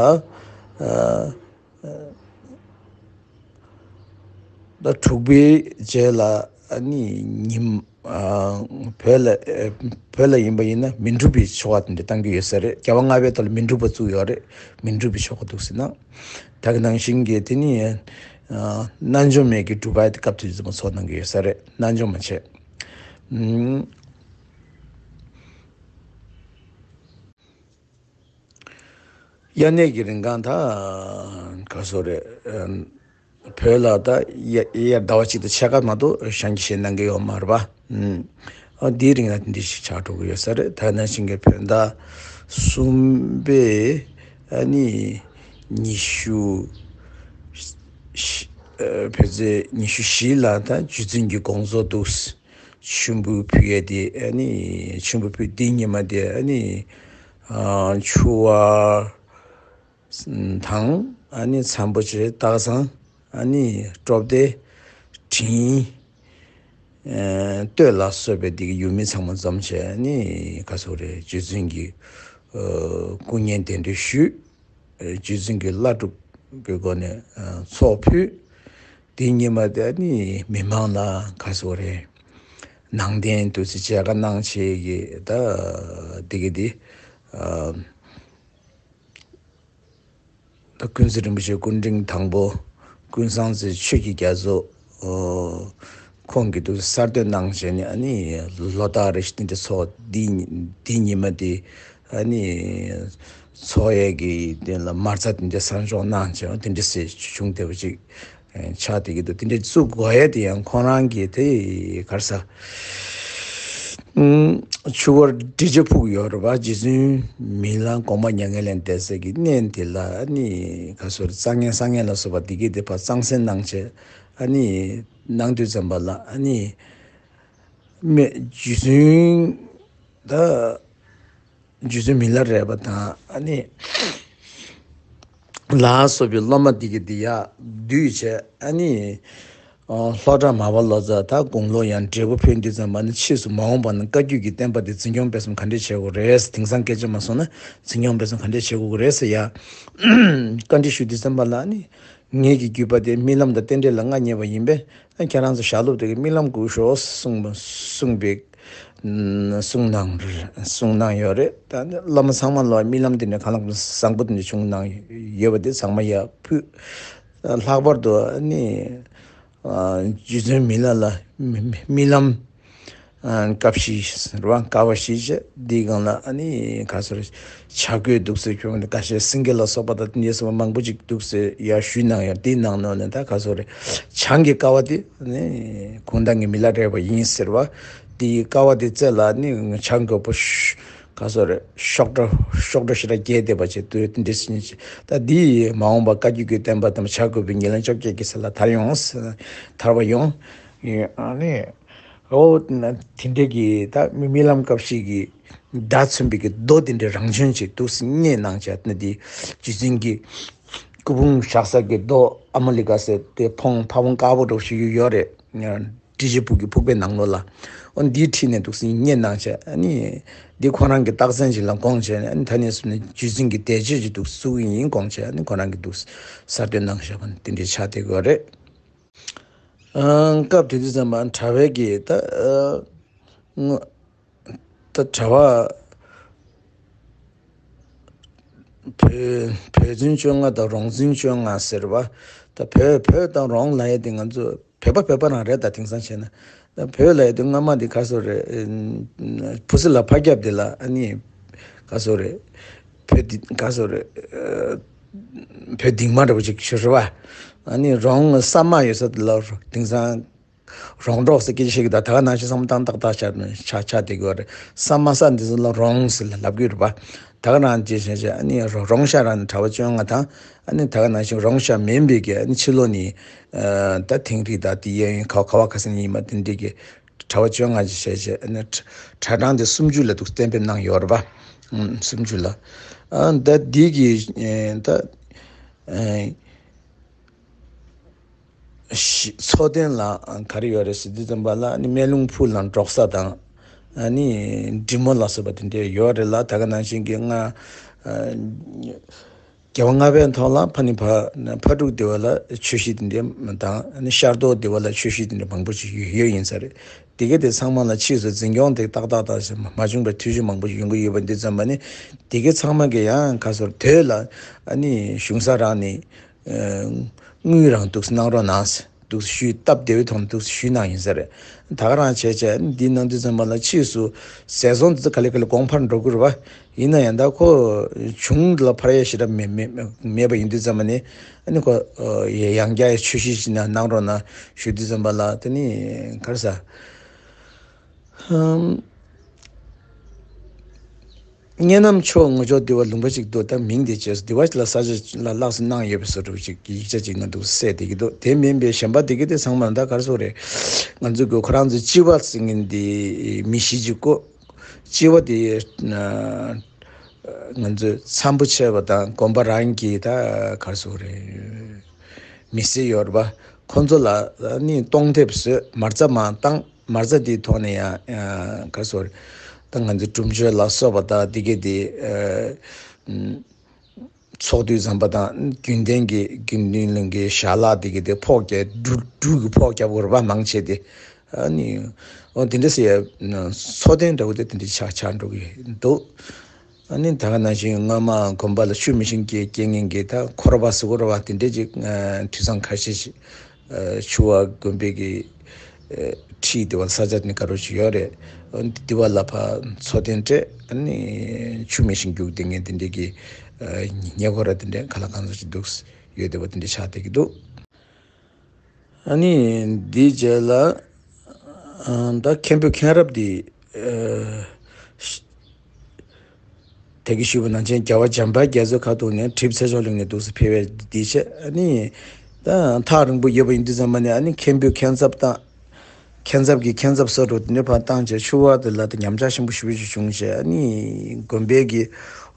ཟླ་དྲུག་པའི་རྗེས་ལ་ཨ་ནི་ཉིན་ཨ་བོད་ལ་ཨ་བོད་ལ་ཡིན་པ་ཡིན་ན་མི་འགྲུབ་པའི་ཆོ་ག་དེ་འདྲ་བཏང་གི་ཡོད་ས་རེད། རྒྱལ་བ་ལྔ་པའི་ཐོག་ལ་མི་འགྲུབ་པ་བཙུགས་ཡོད་རེད། མི་འགྲུབ་པའི་ཆོ་ག་འདུག་ཟེར་ན། ད་གི་ནང་བཞིན་གྱི་དེ་ནི་ཨ་རྣལ་འབྱོར་མའི་གི་སྒྲུབ་པ་དེ་སྐབས་དེ་ཙམ་ཚོགས་གནང་གི་ཡོད་ས་རེད། རྣལ་འབྱོར་མ་བྱས། ཨུམ། དབྱར་གནས་ཀྱི་རིང་གང་ད་ག་ཟེར་དགོས་རེད། ཨ་བོད་ལ་ད་དབྱར་དབྱར་ཟླ་བ་གཅིག་དང་ཕྱེད་ཀ་མ་གཏོགས་ཞང་གི་བཞེས་གནང་གི་ཡོད་མ་རེད་པ། ཨ་འདིའི་རིང་ལ་དེ་འདྲ་ཞིག་ཆགས་འགྲོ་གི་ཡོད་ས་རེད། ད་ནང་བཞིན་གྱི་བོད་ཟླ་གསུམ་པའི་ཨ་ནི་ཉི་ཤུ་བཞི་ཨ་བོད་ཚེས་ཉི་ཤུ་བཞི་ལ་ད་རྗེ་བཙུན་གྱི་དགོངས་རྫོགས་འདུག་མཆོད་འབུལ་ཕུལ་ཡས་དེ་ཨ་ནི་མཆོད་འབུལ་ཕུལ་དེའི་ཉི་མ་དེ་ཨ་ནི་ཨ་ཆུ་དབར་དང་ཨ་ནི་ཚན་པོ་ཆེ་སྟག་ཚང་ཨ་ནི་སྤྲོ་བདེ་དྲིན་ཨ་སྟོད་ལ་སོགས་པའི་དེ་གི་ཡུལ་མི་ཚང་མ་འཛོམས་བྱས་ཨ་ནི་ག་ཟེར་དགོས་རེད། རྗེ་བཙུན་གྱི་ཨ་སྐུ་བརྙན་གདན་འདྲེན་ཞུས། རྗེ་བཙུན་གྱི་བླ་སྒྲུབ་ཀྱི་སྒོ་ནས་ཚོགས་ཕུལ། དེའི་ཉི་མ་དེ་ནི་མི་མང་ལ་ག་ཟེར་དགོས་རེད། ནང་རྟེན་དུ་ཚེ་མཇལ་ཁ་གནང་བྱས་ཀྱི་ད་དེ་གི་དེ་ད་ཀུན་གཟིགས་རིན་པོ་ཆེ་སྐུ་ཕྲེང་དང་པོ་ཀུན་བཟང་རྩེ་ཆོས་ཀྱི་རྒྱ་མཚོ་ཁོང་གིས་དུ་གསར་གཏོད་གནང་བྱས་ནས་ཨ་ནི་ལོ་ལྟར་རེ་བཞིན་དེ་ཚོགས་འདི་འདི་ཉི་མ་དེ་ཨ་ནི་ཚོགས་ཡས་ཀྱི་དེ་ལ་མ་རྩ་དེ་འདྲ་གསར་འཇོག་གནང་བྱས་དེ་འདྲ་སེ་བྱུང་བསྡད་པ་ཅིག་ཆགས་བསྡད་ཀྱི་འདུག་དེ་འདྲ་བཙུགས་དགོས་ཡས་དེ་ཡང་ཁོང་རང་གིས་དེ་ག་རེ་ཟ། ཆུ་བར་སྒྲིབ་བྱེད་ཕུག་ཡོད་རེད་པ། རྗེ་བཙུན་མི་ལ་དགོངས་པ་མྱ་ངན་ལས་འདས་ས་གི་གནས་དེ་ལ་ཨ་ནི་ག་ཟེར་གཙང་ངན་བསང་ངན་ལ་སོགས་པ་འདི་གས་དེ་ཕར་གཙང་སེལ་གནང་བྱས་ཨ་ནི་གནང་དུས་ཙམ་པ་ལ་ཨ་ནི་མི་རྗེ་བཙུན་ད་རྗེ་བཙུན་མི་ལ་རས་པ་དང་ཨ་ནི་ལ་སོགས་པའི་སློབ་མ་འདི་གས་དེ་ཡར་བསྡུས་བྱས་ཨ་ནི། ཨ་ལྷོ་བྲག་མར་པ་ལོ་ཙཱ་ད་དགུང་ལོ་ཡང་བགྲེས་པོ་ཕེབས་དུས་ཙམ་པ་ནི་ཕྱིས་སུ་མ་འོངས་པ་ན་བཀའ་བརྒྱུད་ཀྱི་བསྟན་པ་དེ་འཛིན་སྐྱོང་སྤེལ་གསུམ་ག་འདྲས་བྱེད་དགོས་རེད། དེང་སང་སྐད་ཆ་མ་སོང་ན་འཛིན་སྐྱོང་སྤེལ་གསུམ་ག་འདྲས་བྱེད་དགོས་ཀྱི་རེད་ཟེར་ཡ་བཀའ་འདྲི་ཞུ་དུས་ཙམ་པ་ལ་ནི་ངེད་ཀྱི་བརྒྱུད་པ་དེ་རྨི་ལམ་དང་རྟེན་འབྲེལ་ལ་མངའ་བརྙེས་པ་ཡིན་པས་ཁྱེད་རང་ཚོ་ཞལ་སློབ་དེ་གི་རྨི་ལམ་སྒུག་ཤོག་གསུངས་པ་གསུངས་པའི་གསུངས་གནང་གསུངས་གནང་ཡོད་རེད། ད་ནི་བླ་མ་ཚང་མ་ལ་རྨི་ལམ་དེ་འདྲ་གང་ལ་བཟང་པོ་དེ་འདྲ་བྱུང་གནང་ཡོད་པ་དེ་ཚང་མ་ཡར་ཕུལ། ལྷག་པར་དུ་ནི། ཨ་རྗེ་བཙུན་མི་ལ་ལ་རྨི་རྨི་ལམ་ཨ་བཀའ་བཞི་རེད་བ། བཀའ་བ་བཞི་བྱས་འདིའི་སྒང་ལ་ཨ་ནི་ག་ཟེར་བྱ་རྒོད་འདུག་ཟེར་ཁྱོད་ཀྱི་ཁ་ཤས་སེང་གེ་ལ་སོགས་པ་དང་དེ་འདྲ་སོགས་པ་མང་པོ་ཅིག་འདུག་ཟེར་ཡར་ཞུས་གནང་ཡོད། དེའི་ནང་ནང་ནས་ད་ག་ཟེར་བྱང་གི་ཀ་བ་དེ་ནི་གུང་ཐང་གི་མི་ལ་རས་པ་ཡིན་ཟེར་བ། དེའི་ཀ་བ་དེ་རྩེ་ལ་ནི་བྱ་རྒོད་པོ་ག་ཟེར་གཤོག་སྒྲོ་གཤོག་སྒྲོ་ཞེ་དྲག་རྒྱས་བསྡད་པ་བྱས་དུས་དེ་འདྲ་ཟེར་ནས་ད་འདི་མ་འོངས་པ་བཀའ་བརྒྱུད་ཀྱི་བསྟན་པ་དང་བྱ་རྒོད་པོའི་ཉེ་ལམ་བཅོ་བརྒྱད་ཀྱི་ས་ལ་དར་ཡོང་ཟེར་དར་བ་ཡོང་། ཨ་ནི་འོ་ན་དེ་འདྲ་གི་ད་རྨི་ལམ་སྐབས་ཤིག་གི་ཟླ་མཚོན་པའི་གི་རྡོ་དེ་འདྲ་རང་བྱོན་ཅིག་འདུག་སེ་རྙེད་གནང་བྱས་ན་དེ་རྗེ་བཙུན་གྱི་སྐུ་ཕུང་བཞག་ས་གི་རྡོ་ཨ་མ་ལི་ཀ་ཟེར་དེ་ཕོང་ཕ་བོང་དཀར་པོ་འདྲ་བོ་ཞིག་ཡོད་རེད། སྒྲིབ་བྱེད་ཕུག་གི་ཕུག་པའི་ནང་ལོགས་ལ། ཨོ་འདིའི་འཁྲིས་ནས་འདུག་སེ་རྙེད་གནང་བྱས་ཨ་ནི། འདི་ཁོ་རང་གི་རྟགས་མཚན་ཞིག་ལ་དགོངས་བྱས་ནས་ཨ་ནི་ད་ནས་བཟུང་ནས་རྗེ་བཙུན་གྱི་བདེ་མཆོག་ཅིག་འདུག་སེ་བཙུགས་ཀྱི་ཡིན་དགོངས་བྱས་ཨ་ནི་ཁོ་རང་གིས་འདུག་སེ་གསར་གཏོད་གནང་བཞག་པ་ནི་དེ་འདྲའི་ཆགས་བསྡད་ཡོད་རེད། ཨ་སྐབས་དེ་དུས་ཙམ་པ་གྲྭ་པའི་གི་ད་ཨ་ད་གྲྭ་པ་བོད་བོད་རྫུན་བཅོ་ལྔ་དང་རོང་རྫུན་བཅོ་ལྔ་ཟེར་བ། ད་བོད་བོད་དང་རོང་ལབ་ཡས་དེ་ང་ཚོ་བོད་པ་བོད་པ་རང་རེད། ད་དེང་སང་བྱས་ན་ད་བོད་ལབ་ཡས་དེ་སྔ་མ་དེ་ག་ཟེར་རེད། ཕུ་སི་ལ་ཕ་རྒྱབ་དེ་ལ་ཨ་ནི་ག་ཟེར་རེད། བོད་དེ་ག་ཟེར་རེད། བོད་སྡིག་མ་འདྲ་པོ་ཅིག་ཞུ་རེད་བ། ཨ་ནི་རོང་ས་དམའ་ཡོད་ས་དེ་ལ་དེང་སང་། རོང་འབྲོག་ཟེར་སྐད་ཆ་བཤད་ཀྱི་འདུག་ད་ག་ནང་བཞིན་བསམ་བློ་བཏང་ཏག་ཏག་ཆགས་ཆགས་ཆགས་བསྡད་ཀྱི་ཡོད་རེད། ས་དམའ་ས་འདི་ཚོ་ལ་རོང་ཟེར་ལབ་ཀྱི་ཡོད་རེད་པ། ད་ག་རང་ཅེས་བྱས་བྱས་ཨ་ནི་རོང་ཤར་རང་ནས་གྲྭ་པ་བཅོ་ལྔ་དང་། ཨ་ནི་ད་ག་ནང་བཞིན་རོང་ཤར་མིན་པའི་གི་ཨ་ནི་ཕྱི་ལོགས་ནས་ད་དིང་རི་དང་དེ་གཡས་གཡོན་ག་ག་བ་ག་ས་ནས་ཡིན་པ་དེ་འདྲས་ཀྱི་གྲྭ་པ་བཅོ་ལྔ་ཅིག་བྱས་བྱས་ཨ་ནི་གྲྭ་གྲངས་དེ་སུམ་ཅུ་ལ་འདུག་གཏན་འབེབས་གནང་ཡོད་རེད་པ། ཨུམ། སུམ་ཅུ་ལ། ཨ་ད་འདི་གི་ཨེ་ད་ཨེ་ཤི་མཚོ་སྟོན་ལ་ག་རེ་ཡོད་རེད་ཟེར་དུས་ཙམ་པ་ལ་ཨ་ནི་སྨན་ལུང་ཕུག་ལ་འབྲོག་ས་དང་། ཨ་ནི་འབྲི་མོ་ལ་སོགས་པ་དེ་འདྲས་ཡོད་རེད་ལ། ད་ག་ནང་བཞིན་གྱི་ང་ཨ་རྒྱལ་བ་ལྔ་པའི་ཐོག་ལ་ཕ་ནི་ཕ་ཕ་ཕྲུག་སྡེ་བ་ལ་ཆོས་གཞིས་དེ་འདྲས་དང་ཨ་ནི་ཤར་རྡོ་སྡེ་བ་ལ་ཆོས་གཞིས་དེ་འདྲས་མང་པོ་ཞིག་ཡོད་ཡོད་ཡིན་ས་རེད། དེ་ག་དེ་ཚང་མ་ལ་ཕྱིས་སུ་འཛིན་སྐྱོང་དེ་ཏག་ཏག་ཏག་ཞིག་མ་བྱུང་བའི་དུས་ཚོད་མང་པོ་ཞིག་ཡོང་གི་ཡོད་པ་འདི་ཙམ་པ་ནི། དེ་ག་ཚང་མ་གི་ཡང་ཁ་སོར་དོད་ལ་ཨ་ནི་གཞུང་ས་རང་ནས་དངུལ་རང་འདུག་སེ་གནང་རོགས་གནང་ཟེར། འདུག་སེ་ཞུས་སྟབས་བདེ་བའི་ཐོག་ནས་འདུག་སེ་ཞུས་གནང་ཡིན་ས་རེད། ད་ག་རང་བྱས་བྱས་འདི་གནང་དུས་ཙམ་པ་ལ་ཕྱིས་སུ་ཟས་ཟོང་འདི་ཚོ་ག་ལེ་ག་ལེ་གོང་འཕར་འགྲོ་གི་རེད་པ། ཡིན་ན་ཡང་ད་ཁོ་གཞུང་ལ་ཕར་ཡ་ཞེ་དྲག་མེད་མེད་མེད་པ་ཡིན་དུས་ཙམ་པ་ནས་ཨ་ནི་ཁོ་ཡང་བསྐྱར་ཆོས་གཞིས་ཤིག་ན་གནང་རོགས་གནང་ཞུ་དུས་ཙམ་པ་ལ་དེ་ནི་ག་རེ་ཟ། གཉའ་ནམ་ཕྱོགས་ངོས་ཕྱོགས་འདི་བ་ལུང་པ་ཅིག་འདུག་ད་མིང་དེ་བཅས་སུ་འདི་བ་ལ་ས་ཆ་ལ་ལགས་སུ་གནང་ཡོད་པའི་བཟོ་འདྲ་ཅིག་ཡིག་ཆ་ཅིག་ན་འདུག་གསལ་བསྡད་ཀྱི་འདུག་དེ་མིན་པའི་གཞན་པ་འདི་ག་དེ་ཚང་མ་ད་ག་རེ་ཟེར་རེད། ང་ཚོ་གི་ཁོ་རང་ཚོ་སྤྱི་བ་ཟེར་མཁན་འདི་མི་གཞི་ཅིག་གོ། སྤྱི་བ་འདི་ང་ཚོ་འཚམ་པོ་ཆེ་བ་དང་དགོན་པ་རང་གི་ད་ག་རེ་ཟེར་རེད། མི་སེར་ཡོད་རེད་པ། ཁོ་ཚོ་ལ་ནི་གཏོང་ཐེབས་བཟོས། མ་རྩ་མར་བཏང་། མ་རྩ་དེའི་ཐོག་ནས་ཡང་ག་རེ་ཟེར། ད་ང་ཚོ་སྒྲུབ་མཆོད་ལ་སོགས་པ་དང་དེ་གས་དེ་ཚོགས་དུས་ཙམ་པ་དང་རྒྱུན་ལྡན་གྱི་དགེ་འདུན་གྱི་ཞལ་ལག་དེ་གས་དེ་ཕོགས་རྒྱག་འབྲུ་འབྲུ་གི་ཕོགས་རྒྱག་དགོས་རེད་པ། མང་ཆེ་དེ་ཨ་ནི་འོ་དེ་འདྲ་ཟེར་ཡ་མཚོ་རྟེན་འདྲ་བོ་དེ་དེ་འདྲ་ཆགས་ཆགས་འགྲོ་གི་འདུག་ཨ་ནི་ད་ག་ནང་བཞིན་སྔོན་མ་དགོན་པ་ལ་ཆུ་མིག་ཤིང་སྐྱེ་སྐྱེ་མཁན་གྱི་ད་འཁོར་བ་ཟེར་དགོས་རེད་པ། དེ་འདྲས་ཅིག་དུས་བཟང་ཁ་ཤས་ཤིག་ཆུ་བ་དགོན་པའི་གི་ཁྲིད་དེ་བ་ས་ཆ་ནི་ག་རོ་ཞིག་ཡོད་རེད། འདི་བ་ལ་ཕ་མཚོ་རྟེན་སྤྲད། ཨ་ནི་ཆུ་མིག་ཤིང་རྒྱུག་དེ་ངས་དེ་འདྲས་ཀྱི་ཉེ་འཁོར་ར་དེ་འདྲས་ག་ལ་གང་ཟག་ཅིག་འདུག་ཡོད་དེ་བ་དེ་འདྲས་ཆགས་བསྡད་ཀྱི་འདུག་ཨ་ནི་འདིའི་རྗེས་ལ་ཨ་ད་མཁན་པོ་མཁན་རབས་འདི་ཨ་ཤ་དེ་གི་ཞུས་པ་ནང་བཞིན་རྒྱལ་བ་འཇམ་དཔལ་རྒྱ་མཚོའི་ཁ་ཐུག་ནས་གྲིབ་ཚེ་མཆོག་གླིང་ནས་འདུག་སེ་ཕེབས་པའི་འདི་བྱས། ཨ་ནི་ད་ཐག་རིང་པོ་ཡོད་པ་ཡིན་དུས་ཙམ་པ་ནས་ཨ་ནི་མཁན་པོས་མཁན་ཚབ་དང་། མཁན་ཚབ་ཀྱིས་མཁན་ཚབ་སོགས་འགྲོ་དེ་འདྲ་ཕར་བཏང་བྱས་ཆུ་བར་དུ་ལ་དེ་ཉམས་ཆག་ཆེན་པོ་ཞེ་པོ་ཅིག་བྱུང་བྱས། ཨ་ནི་དགོན་པའི་གི་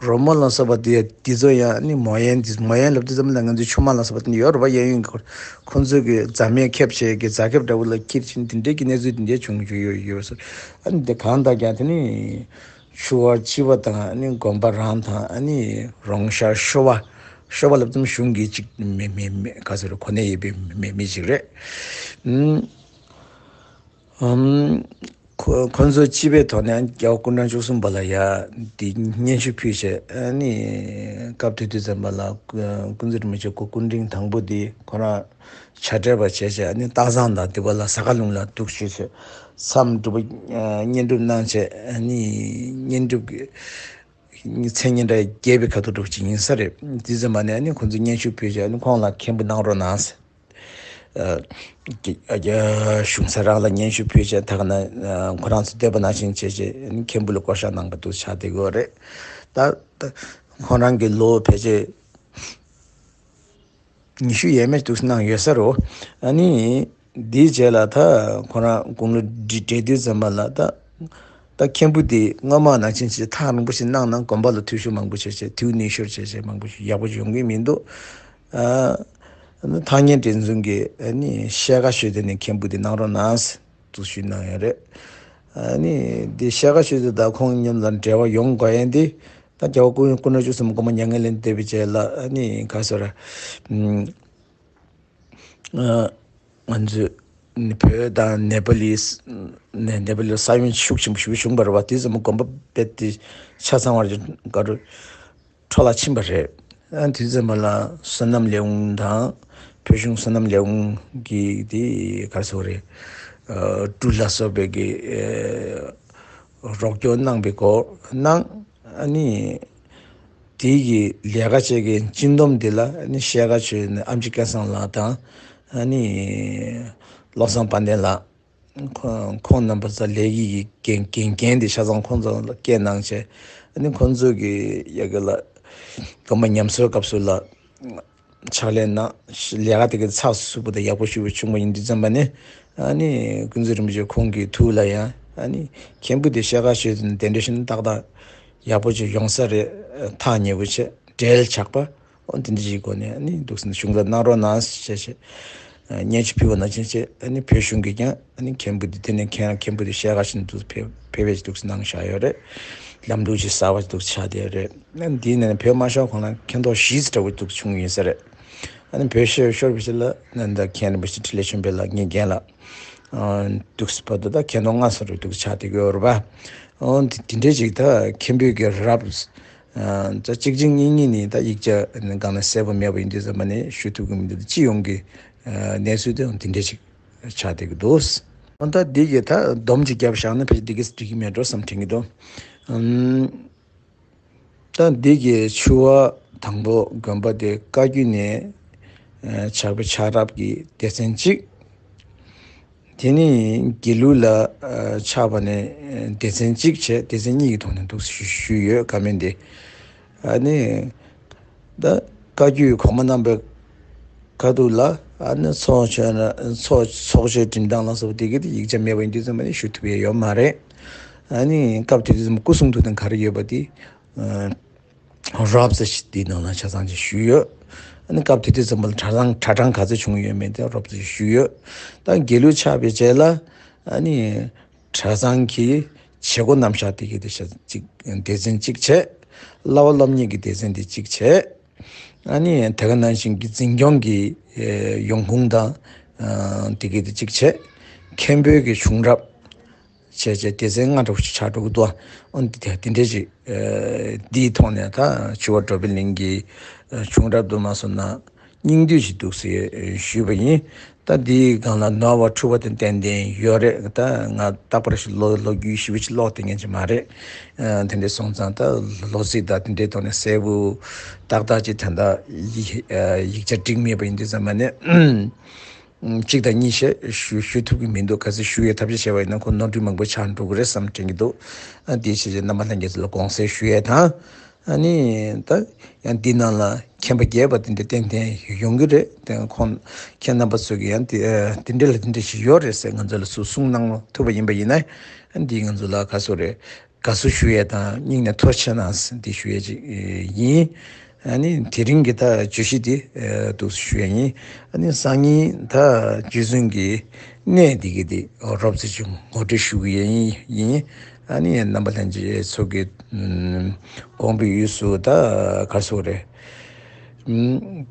རོལ་མོ་ལ་སོགས་པ་དེ་དེ་ཚོ་ཡང་ཨ་ནི་མོ་ཡན་དེ་མོ་ཡན་ལབ་དུས་ཙམ་ལ་ང་ཚོའི་ཆུ་མ་ལ་སོགས་པ་དེ་འདྲ་ཡོད་རེད་པ། གཡས་གཡོན་གྱི་ཁོ་ཚོས་གི་རྫ་མས་ཁེབས་བྱས་གི་རྫ་ཁེབས་འདྲ་བོ་ལ་འཁྱེར་བྱས་དེ་འདྲའི་གི་གནས་ཚུལ་དེ་འདྲ་བྱུང་བྱུང་ཡོད་ཡོད་སོ། ཨ་ནི་དེ་གང་ལྟར་ཀྱང་དེ་ནི་ཆུ་བར་སྤྱི་བ་དང་ཨ་ནི་དགོན་པ་རང་དང་ཨ་ནི་རོང་ཤར་ཤོ་བ་ཤོ་བ་ལབ་ཙམ་གཞུང་གི་ཅིག་མེ་མེ་མེ་ག་ཟེར་གོ་གནས་ཡོད་པའི་མེ་མི་ཅིག་རེད། ཨུམ། ཁོ་ཁོ་ཚོ་སྤྱི་པའི་ཐོག་ནས་རྒྱལ་བ་སྐུ་ཕྲེང་བཅུ་གསུམ་པ་ལ་ཡ་འདི་སྙན་ཞུ་ཕུལ་བྱས། ཨ་ནི་སྐབས་དེ་དུས་ཙམ་པ་ལ་ཀུན་མཛོད་རིན་པོ་ཆེ་སྐུ་སྐུ་ཕྲེང་དང་པོ་འདི་ཁོ་རང་ཕྱག་བྲེལ་བ་བྱས་བྱས། ཨ་ནི་སྟག་ཚང་དང་འདི་པ་ལ་ཟ་ཁ་ལུང་ལ་འདུག་ཞུས་བྱས་མཚམས་སྒྲུབ་པ་བསྙེན་སྒྲུབ་གནང་བྱས། ཨ་ནི་བསྙེན་སྒྲུབ་ཀྱི་མཚན་སྙན་གྲགས་རྒྱས་པའི་ཁ་ཐུག་འགྲོ་བ་ཅིག་ཡིན་ས་རེད། དེ་ཙམ་པ་ནས་ཨ་ནི་ཁོང་ཚོས་སྙན་ཞུ་ཕུལ་བྱས། ཨ་ནི་ཁོང་ལ་མཁན་པོ་གནང་རོགས་གནང་ཟེར། ཨ་གཞུང་ས་རང་ལ་སྙན་ཞུ་ཕུལ་བྱས། ད་ག་ན་ཁོ་རང་ཚོ་འདོད་པ་ནང་བཞིན་བྱས་བྱས་མཁན་པོ་ལ་བསྐོ་བཞག་གནང་པ་འདུག་ཆགས་བསྡད་ཡོད་རེད། ད་ད་ཁོང་རང་གི་ལོ་ཕལ་ཆེར་ཉི་ཤུ་ཡས་མས་འདུག་གནང་ཡོད་ས་རེད། ཨ་ནི་འདིའི་རྗེས་ལ་ད་ཁོ་རང་དགུང་ལོ་བགྲེས་བགྲེས་དུས་ཙམ་པ་ལ་ད་ད་མཁན་པོ་དེ་སྔོན་མ་ནང་བཞིན་བྱས་ཐག་རིང་པོ་ཞིག་གནང་ན་དགོན་པ་ལ་འཐུས་ཤོར་མང་པོ་བྱས་བྱས་དེའུ་ནས་ཤོར་བྱས་བྱས་མང་པོ་ཞིག་ཡག་པོ་ཡོང་གི་མི་འདུག་ཨ་ཐང་ཉན་བྲེ་འཛུན་གྱིས་ཨ་ནི་ཤེལ་དཀར་ཤོད་དེ་ནས་མཁན་པོ་དེ་གནང་རོགས་གནང་ཟེར་འདུག་ཞུས་གནང་ཡོད་རེད། ཨ་ནི་དེ་ཤེལ་དཀར་ཤོད་དེ་དང་ཁོང་མཉམ་ལ་འབྲེལ་བ་ཡོང་དགོས་ཡན་དེ་ད་རྒྱལ་བ་སྐུ་སྐུ་ན་གཞོན་གསུམ་སྒོ་མོ་མྱ་ངན་ལས་འདས་པའི་རྗེས་ལ་ཨ་ནི་ག་ཟེར་ཨ། ང་ཚོས་ནི་བོད་དང་ནེ་པ་ལིས་ནེ་ནེ་པ་ལིས་ས་ཡོམ་ཤུགས་ཆེན་པོ་ཞིག་བྱུང་བ་རེད་པ། དེ་ཙམ་དགོན་པ་རྦད་དེ་ཆ་ཚང་བར་གྱི་ག་རུ་འཕྲོ་བརླག་ཕྱིན་པ་རེད། ཨ་དེ་ཙམ་པ་ལ་སོ་ནམ་ལས་ཁུངས་དང་བོད་གཞུང་སོ་ནམ་ལས་ཁུངས་ཀྱིས་དེ་ག་རེ་ཟེར་དགོས་རེད། ཨ་གྲུ་ལ་སོགས་པའི་གི་ཨ་རོགས་སྐྱོར་གནང་པའི་སྐོར་གནང་། ཨ་ནི་དེའི་གི་ལས་ཀ་བྱེད་མཁན་སྤྱི་བསྡོམས་དེ་ལ་ཨ་ནི་ཤེལ་དཀར་ཆོས་ནི་ཨམ་ཆི་སྐལ་བཟང་ལགས་དང་། ཨ་ནི་ བློ་བཟང་དཔལ་ལྡན་ལགས། ཁོང་ཁོང་རྣམ་པ་ཚོ་ལས་ཀྱི་འགན་འགན་འགན་དེ་ཆ་ཚང་ཁོང་ཚོ་ལ་བཀལ་གནང་བྱས། ཨ་ནི་ཁོང་ཚོ་གི་ཡ་གི་ལ་དགོན་པ་ཉམས་གསོའི་སྐབས་སུ་ལ་ཕྱག་ལས་གནང་། ལས་ཀ་དེ་གི་ཚགས་ཚུད་པོ་དང་ཡག་པོ་ཞུ་བ་བྱུང་བ་ཡིན་དུས་ཙམ་པ་ནི། ཨ་ནི་ཀུན་གཟིགས་རིན་པོ་ཆེ་ཁོང་གི་ཐུགས་ལ་ཡང་ཨ་ནི་མཁན་པོ་དེ་ཤེལ་དཀར་ཆོས་དང་གདན་འདྲེན་ཞུ་ན་ཏག་ཏག་ཡག་པོ་ཅིག་ཡོང་ས་རེད། ཐག་ཉེ་བོ་བྱས་འབྲེལ་ཆགས་པ། འོ་དེ་འདྲ་ཞིག་སྒོ་ནས་ཨ་ནི་འདུག་སེ་གཞུང་ལ་གནང་རོགས་གནང་ཞེས་བྱས། སྙན་ཞུ་ཕུལ་བ་ནང་བཞིན་བྱས། ཨ་ནི་བོད་གཞུང་གིས་ཀྱང་ཨ་ནི་མཁན་པོ་འདི་དེ་ནས་མཁན་མཁན་པོ་འདི་ཤེལ་དཀར་ཆོས་འདུག་ཕེབས་ཕེབས་པའི་འདུག་སེ་གནང་བཞག་ཡོད་རེད། ལམ་ལུགས་ཅིག་གསར་བ་འདུག་ཆགས་བསྡད་ཡོད་རེད། ཨ་ནི་འདིའི་ནང་ནས་བོད་དམར་ཤོག་ཁོང་ལ་མཁྱེན་རྟོགས་ཞེ་ཙམ་འདྲ་བོ་འདུག་བྱུང་ཡིན་ས་རེད། ཨ་ནི་བོད་ཤོར་ཤོར་བའི་ཕྱིར་ལ་ཨ་ནི་ད་མཁན་རིན་པོ་ཆེ་འཕྲིན་ལས་ཆོས་འཕེལ་ལགས་ངའི་རྒན་ལགས། ཨ་འདུག་སེ་བར་དུ་ད་མཁྱེན་རྟོགས་མངའ་གསོལ་རེ་འདུག་ཆགས་བསྡད་ཀྱི་ཡོད་རེད་པ། འོ་འདི་འདི་འདྲའི་ཅིག་ད་མཁན་པོའི་གི་རབས། ཨ་ད་གཅིག་གཅིག་གཉིས་གཉིས་ནི་ད་ཡིག་ཆ་སྒང་ལ་གསལ་པོ་མེད་པ་ཡིན་དུས་ཙམ་པ་ནས་ཞུ་ཐུབ་ཀྱི་མི་འདུག་སྤྱི་ཡོངས་ཀྱི་ཨ་གནས་ཚུལ་དེ་འདི་འདྲ་ཞིག་ཆགས་བསྡད་ཀྱི་འདུག་འོ་ད་འདི་གི་ད་སྡོམ་ཅིག་བརྒྱབ་བཞག་ན་ཕལ་ཆེར་འགྲིག་གི་འགྲིག་གི་མེད་འགྲོ་བསམ་དྲན་གྱི་འདུག་ཨམ། ད་འདི་གི་ཆུ་བ་དང་པོ་དགོན་པ་དེ་བཀའ་བརྒྱུད་ནས་ཨ་ཆགས་པའི་ཆགས་རབས་ཀྱི་སྡེ་ཚན་གཅིག་དེ་ནི་དགེ་ལུགས་ལ་ཨ་ཆགས་པ་ནས་སྡེ་ཚན་གཅིག་བྱས། སྡེ་ཚན་གཉིས་ཀྱི་ཐོག་ནས་འདུག་ཞུ་ཞུས་ཡོད། བཀའ་མོལ་འདི་ཨ་ནི་ད་བཀའ་བརྒྱུད་གོང་མ་རྣམ་པའི་ཁ་ཐུག་ལ་ཨ་ནི་ཚོགས་ཆེན་ཚོགས་ཚོགས་ཆེན་འགྲིམ་སྟངས་ལ་སོགས་པ་དེ་གི་ཡིག་ཆ་མེད་པ་ཡིན་དུས་ཙམ་པ་ནི་ཞུ་ཐུབ་ཡས་ཡོད་མ་རེད། ཨ་ནི་སྐབས་དེ་དུས་ཙམ་སྐུ་གསུང་ཐུགས་རྟེན་ག་རེ་ཡོད་པ་དེ་ཨ་རོབ་ཙམ་ཞིག་དེའི་ནང་ལ་ཆ་ཚང་ཅིག་ཞུས་ཡོད། ཨ་ནི་སྐབས་དེ་དུས་ཙམ་པ་ལ་གྲྭ་ཚང་གྲྭ་གྲངས་ག་ཚོད་བྱུང་ཡོད་མེད་དེ་རོབ་ཙམ་ཞིག་ཞུས་ཡོད། ད་དགེ་ལུགས་ཆགས་པའི་རྗེས་ལ་ཨ་ནི་གྲྭ་ཚང་གི་བྱེད་སྒོ་རྣམ་གཞག་དེ་གི་དེ་ཤ་གཅིག་སྡེ་ཚན་གཅིག་བྱས། བསླབ་པ་སློབ་གཉེར་གྱི་སྡེ་ཚན་དེ་གཅིག་བྱས། ཨ་ནི་དེ་ག་ནང་བཞིན་གྱི་འཛིན་སྐྱོང་གི་ཨེ་ཡོང་ཁུངས་དང་ཨ་དེ་གི་དེ་གཅིག་བྱས། མཁན་པོའི་གི་བྱུང་རབས་བྱས་བྱས་སྡེ་ཚན་ལྔ་འདྲ་བོ་ཞིག་ཆགས་འགྲོ་གི་འདུག་ཨ་ནི་དེ་དེ་འདྲས་ཞིག་ཨེ་འདིའི་ཐོག་ནས་ད་ཆུ་བ་འགྲོ་བའི་གླིང་གི་ཨེ་བྱུང་རབས་དུ་མ་སོང་ན་སྙིང་བསྡུས་ཤིག་འདུག་ཟེར་ཞུས་པ་ཡིན། ད་འདིའི་སྒང་ལ་ནོར་བ་འཁྲུལ་བ་དེ་ཏན་ཏན་ཡོད་རེད། ད་ང་རྟག་པར་ཞིག་ལོ་ལོ་རྒྱུས་ཞིབ་ཞིབ་ཀློག་བསྡད་མཁན་ཅིག་མ་རེད། ཨ་དེ་འདྲས་སོང་ཙང་ད་ལོ་ཚིགས་དང་དེ་འདྲའི་ཐོག་ནས་གསལ་པོ་ཏག་ཏག་ཅིག་ད་ལྟ་ཡིག་ཨ་ཡིག་ཆ་འགྲིག་མེད་པ་ཡིན་དུས་ཙམ་པ་ནས་གཅིག་དང་གཉིས་བཤད་ཞུ་ཞུ་ཐུབ་ཀྱི་མི་འདུག་གལ་སྲིད་ཞུ་ཡས་ཐབས་ཤེས་བྱས་པ་ཡིན་ན་ཁོ་ནོར་འཁྲུལ་མང་པོ་ཆགས་འགྲོ་གི་རེད་བསམ་དྲན་གྱི་འདུག་ཨ་དེའི་ཕྱིར་རྣམ་པ་ལྷན་རྒྱས་ཚོ་ལ་དགོངས་སེལ་ཞུ་ཡས་དང་། ཨ་ནི་ད་ཡང་འདི་ནང་ལ་མཁྱེན་པ་རྒྱས་པ་དེ་འདྲ་ཏན་ཏན་ཡོང་གི་རེད། དེ་ཁོང་ཁྱེད་རྣམ་པ་ཚོ་གིས་ཡང་དེ་ཨ་དེ་འདྲ་ལ་དེ་འདྲ་ཞིག་ཡོད་རེད་ཟེར་ང་ཚོ་ལ་ཚུར་གསུང་གནང་ཐུབ་པ་ཡིན་པ་ཡིན་ན། ཨ་འདི་ང་ཚོ་ལ་ག་ཚོད་རེད། དགའ་བསུ་ཞུ་ཡས་དང་སྙིང་ནས་ཐུགས་རྗེ་ཆེ་གནང་ཟེར་འདི་ཞུ་ཡས་ཅིག་ཡིན། ཨ་ནི་དེ་རིང་གི་ད་བརྗོད་གཞི་འདི་ཨ་འདུག་སེ་ཞུ་ཡས་ཡིན། ཨ་ནི་སང་ཉིན་ད་རྗེ་བཙུན་གྱི་གནས་འདི་གི་འདི་རོབ་ཙམ་ཅིག་ངོ་སྤྲོད་ཞུ་གི་ཡིན། ཨ་ནི་རྣམ་པ་ལྷན་རྒྱས་ཚོ་གི་ཨམ་དགོངས་པའི་ཡུལ་སུ་ད་ག་རེ་ཟེར་དགོས་རེད།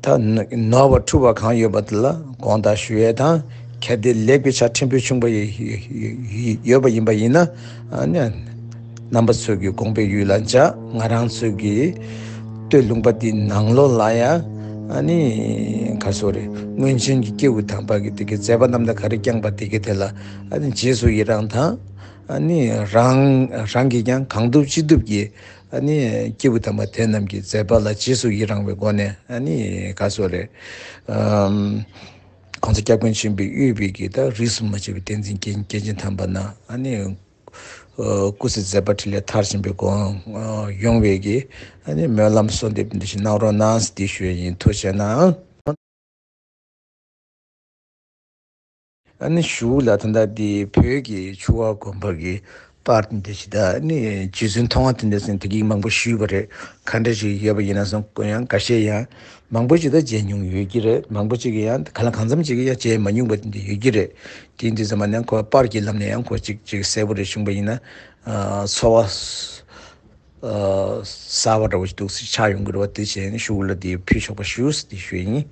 ཨམ་ད་ནོར་བ་འཁྲུལ་བ་གང་ཡོད་པ་དེ་ལ་དགོངས་དག་ཞུ་ཡས་དང་། གལ་ཏེ་ལེགས་པའི་ཆ་ཕྲན་བུ་བྱུང་བ་ཡོད་པ་ཡིན་པ་ཡིན་ན། ཨ་ནི་རྣམ་པ་ཚོ་གི་དགོངས་པའི་ཡུལ་ལ་འཇགས། ང་རང་ཚོ་གི་སྟོད་ལུང་པ་འདི་ནང་ལོགས་ལ་ཡང་ཨ་ནི་ག་རེ་ཟེར་དགོས་རེད། སྔོན་བྱོན་གྱི་སྐྱེས་བུ་དམ་པ་གི་དེ་གི་མཛད་པ་རྣམ་ཐར་ག་རེ་བསྐྱངས་པ་དེ་གི་དེ་ལ་ཨ་ནི་རྗེས་སུ་ཡི་རང་དང་། ཨ་ནི་རང་རང་གིས་ཀྱང་གང་ཐུབ་ཅི་ཐུབ་ཀྱིས་ཨ་ནི་སྐྱེས་བུ་དམ་པ་དེ་རྣམས་ཀྱི་མཛད་པ་ལ་རྗེས་སུ་ཡི་རང་བའི་སྒོ་ནས་ཨ་ནི་ག་རེ་ཟེར་དགོས་རེད། ཨམ་༸གོང་ས་སྐྱབས་མགོན་ཆེན་པོས་དབུས་པའི་གི་ད་རིས་སུ་མ་ཆད་པའི་བསྟན་འཛིན་སྐྱེས་སྐྱེས་ཆེན་དམ་པ་རྣམས་ཨ་ནི་སྐུ་ཚེ་མཛད་པ་འཕྲིན་ལས་མཐར་ཕྱིན་པའི་གོ་འཕང་ཡོང་བའི་གི་ཨ་ནི་སྨོན་ལམ་གསོལ་འདེབས་འདི་ཞིག་གནང་རོགས་གནང་ཟེར་འདི་ཞུ་ཡས་ཡིན། ཐུགས་རྗེ་གནང་། ཨ་ནི་གཞུག་ལ་ད་ལྟ་འདི་བོད་ཀྱི་ཆུ་བ་དགོན་པ་གི་པར་འདི་ཞིག་ད་ཨ་ནི་རྗེ་བཙུན་མཐོང་བ་དེ་འདྲ་ཟེར་དེ་གི་མང་པོ་ཞུས་པ་རེད། ག་འདྲ་ཞིག་ཡོད་པ་ཡིན་ན་སོང་ཡང་འགའ་ཤས་ཡང་མང་པོ་ཞིག་ད་མཇལ་མྱོང་ཡོད་ཀྱི་རེད། མང་པོ་ཅིག་གིས་ཡང་ག་ལ་གང་འཚམ་ཅིག་གིས་ཡང་མཇལ་མ་མྱོང་པ་དེ་འདྲ་ཡོད་ཀྱི་རེད། དེ་འདི་ཙམ་པ་ནས་ཁོ་པར་གྱི་ལམ་ནས་ཡང་ཁོ་ཅིག་ཅིག་གསལ་པོ་རེ་བྱུང་པ་ཡིན་ན་ཨ་ཚོར་བ་ཨ་གསར་པ་འདྲ་བོ་ཞིག་འདུག་སེ་ཆགས་ཡོང་གི་རེད་པ། དེ་བྱས་ནས་གཞུག་ལ་དེ་ཕུལ་ཆོག་པ་ཞུ་ཟེར་དེ་ཞུ་ཡིན།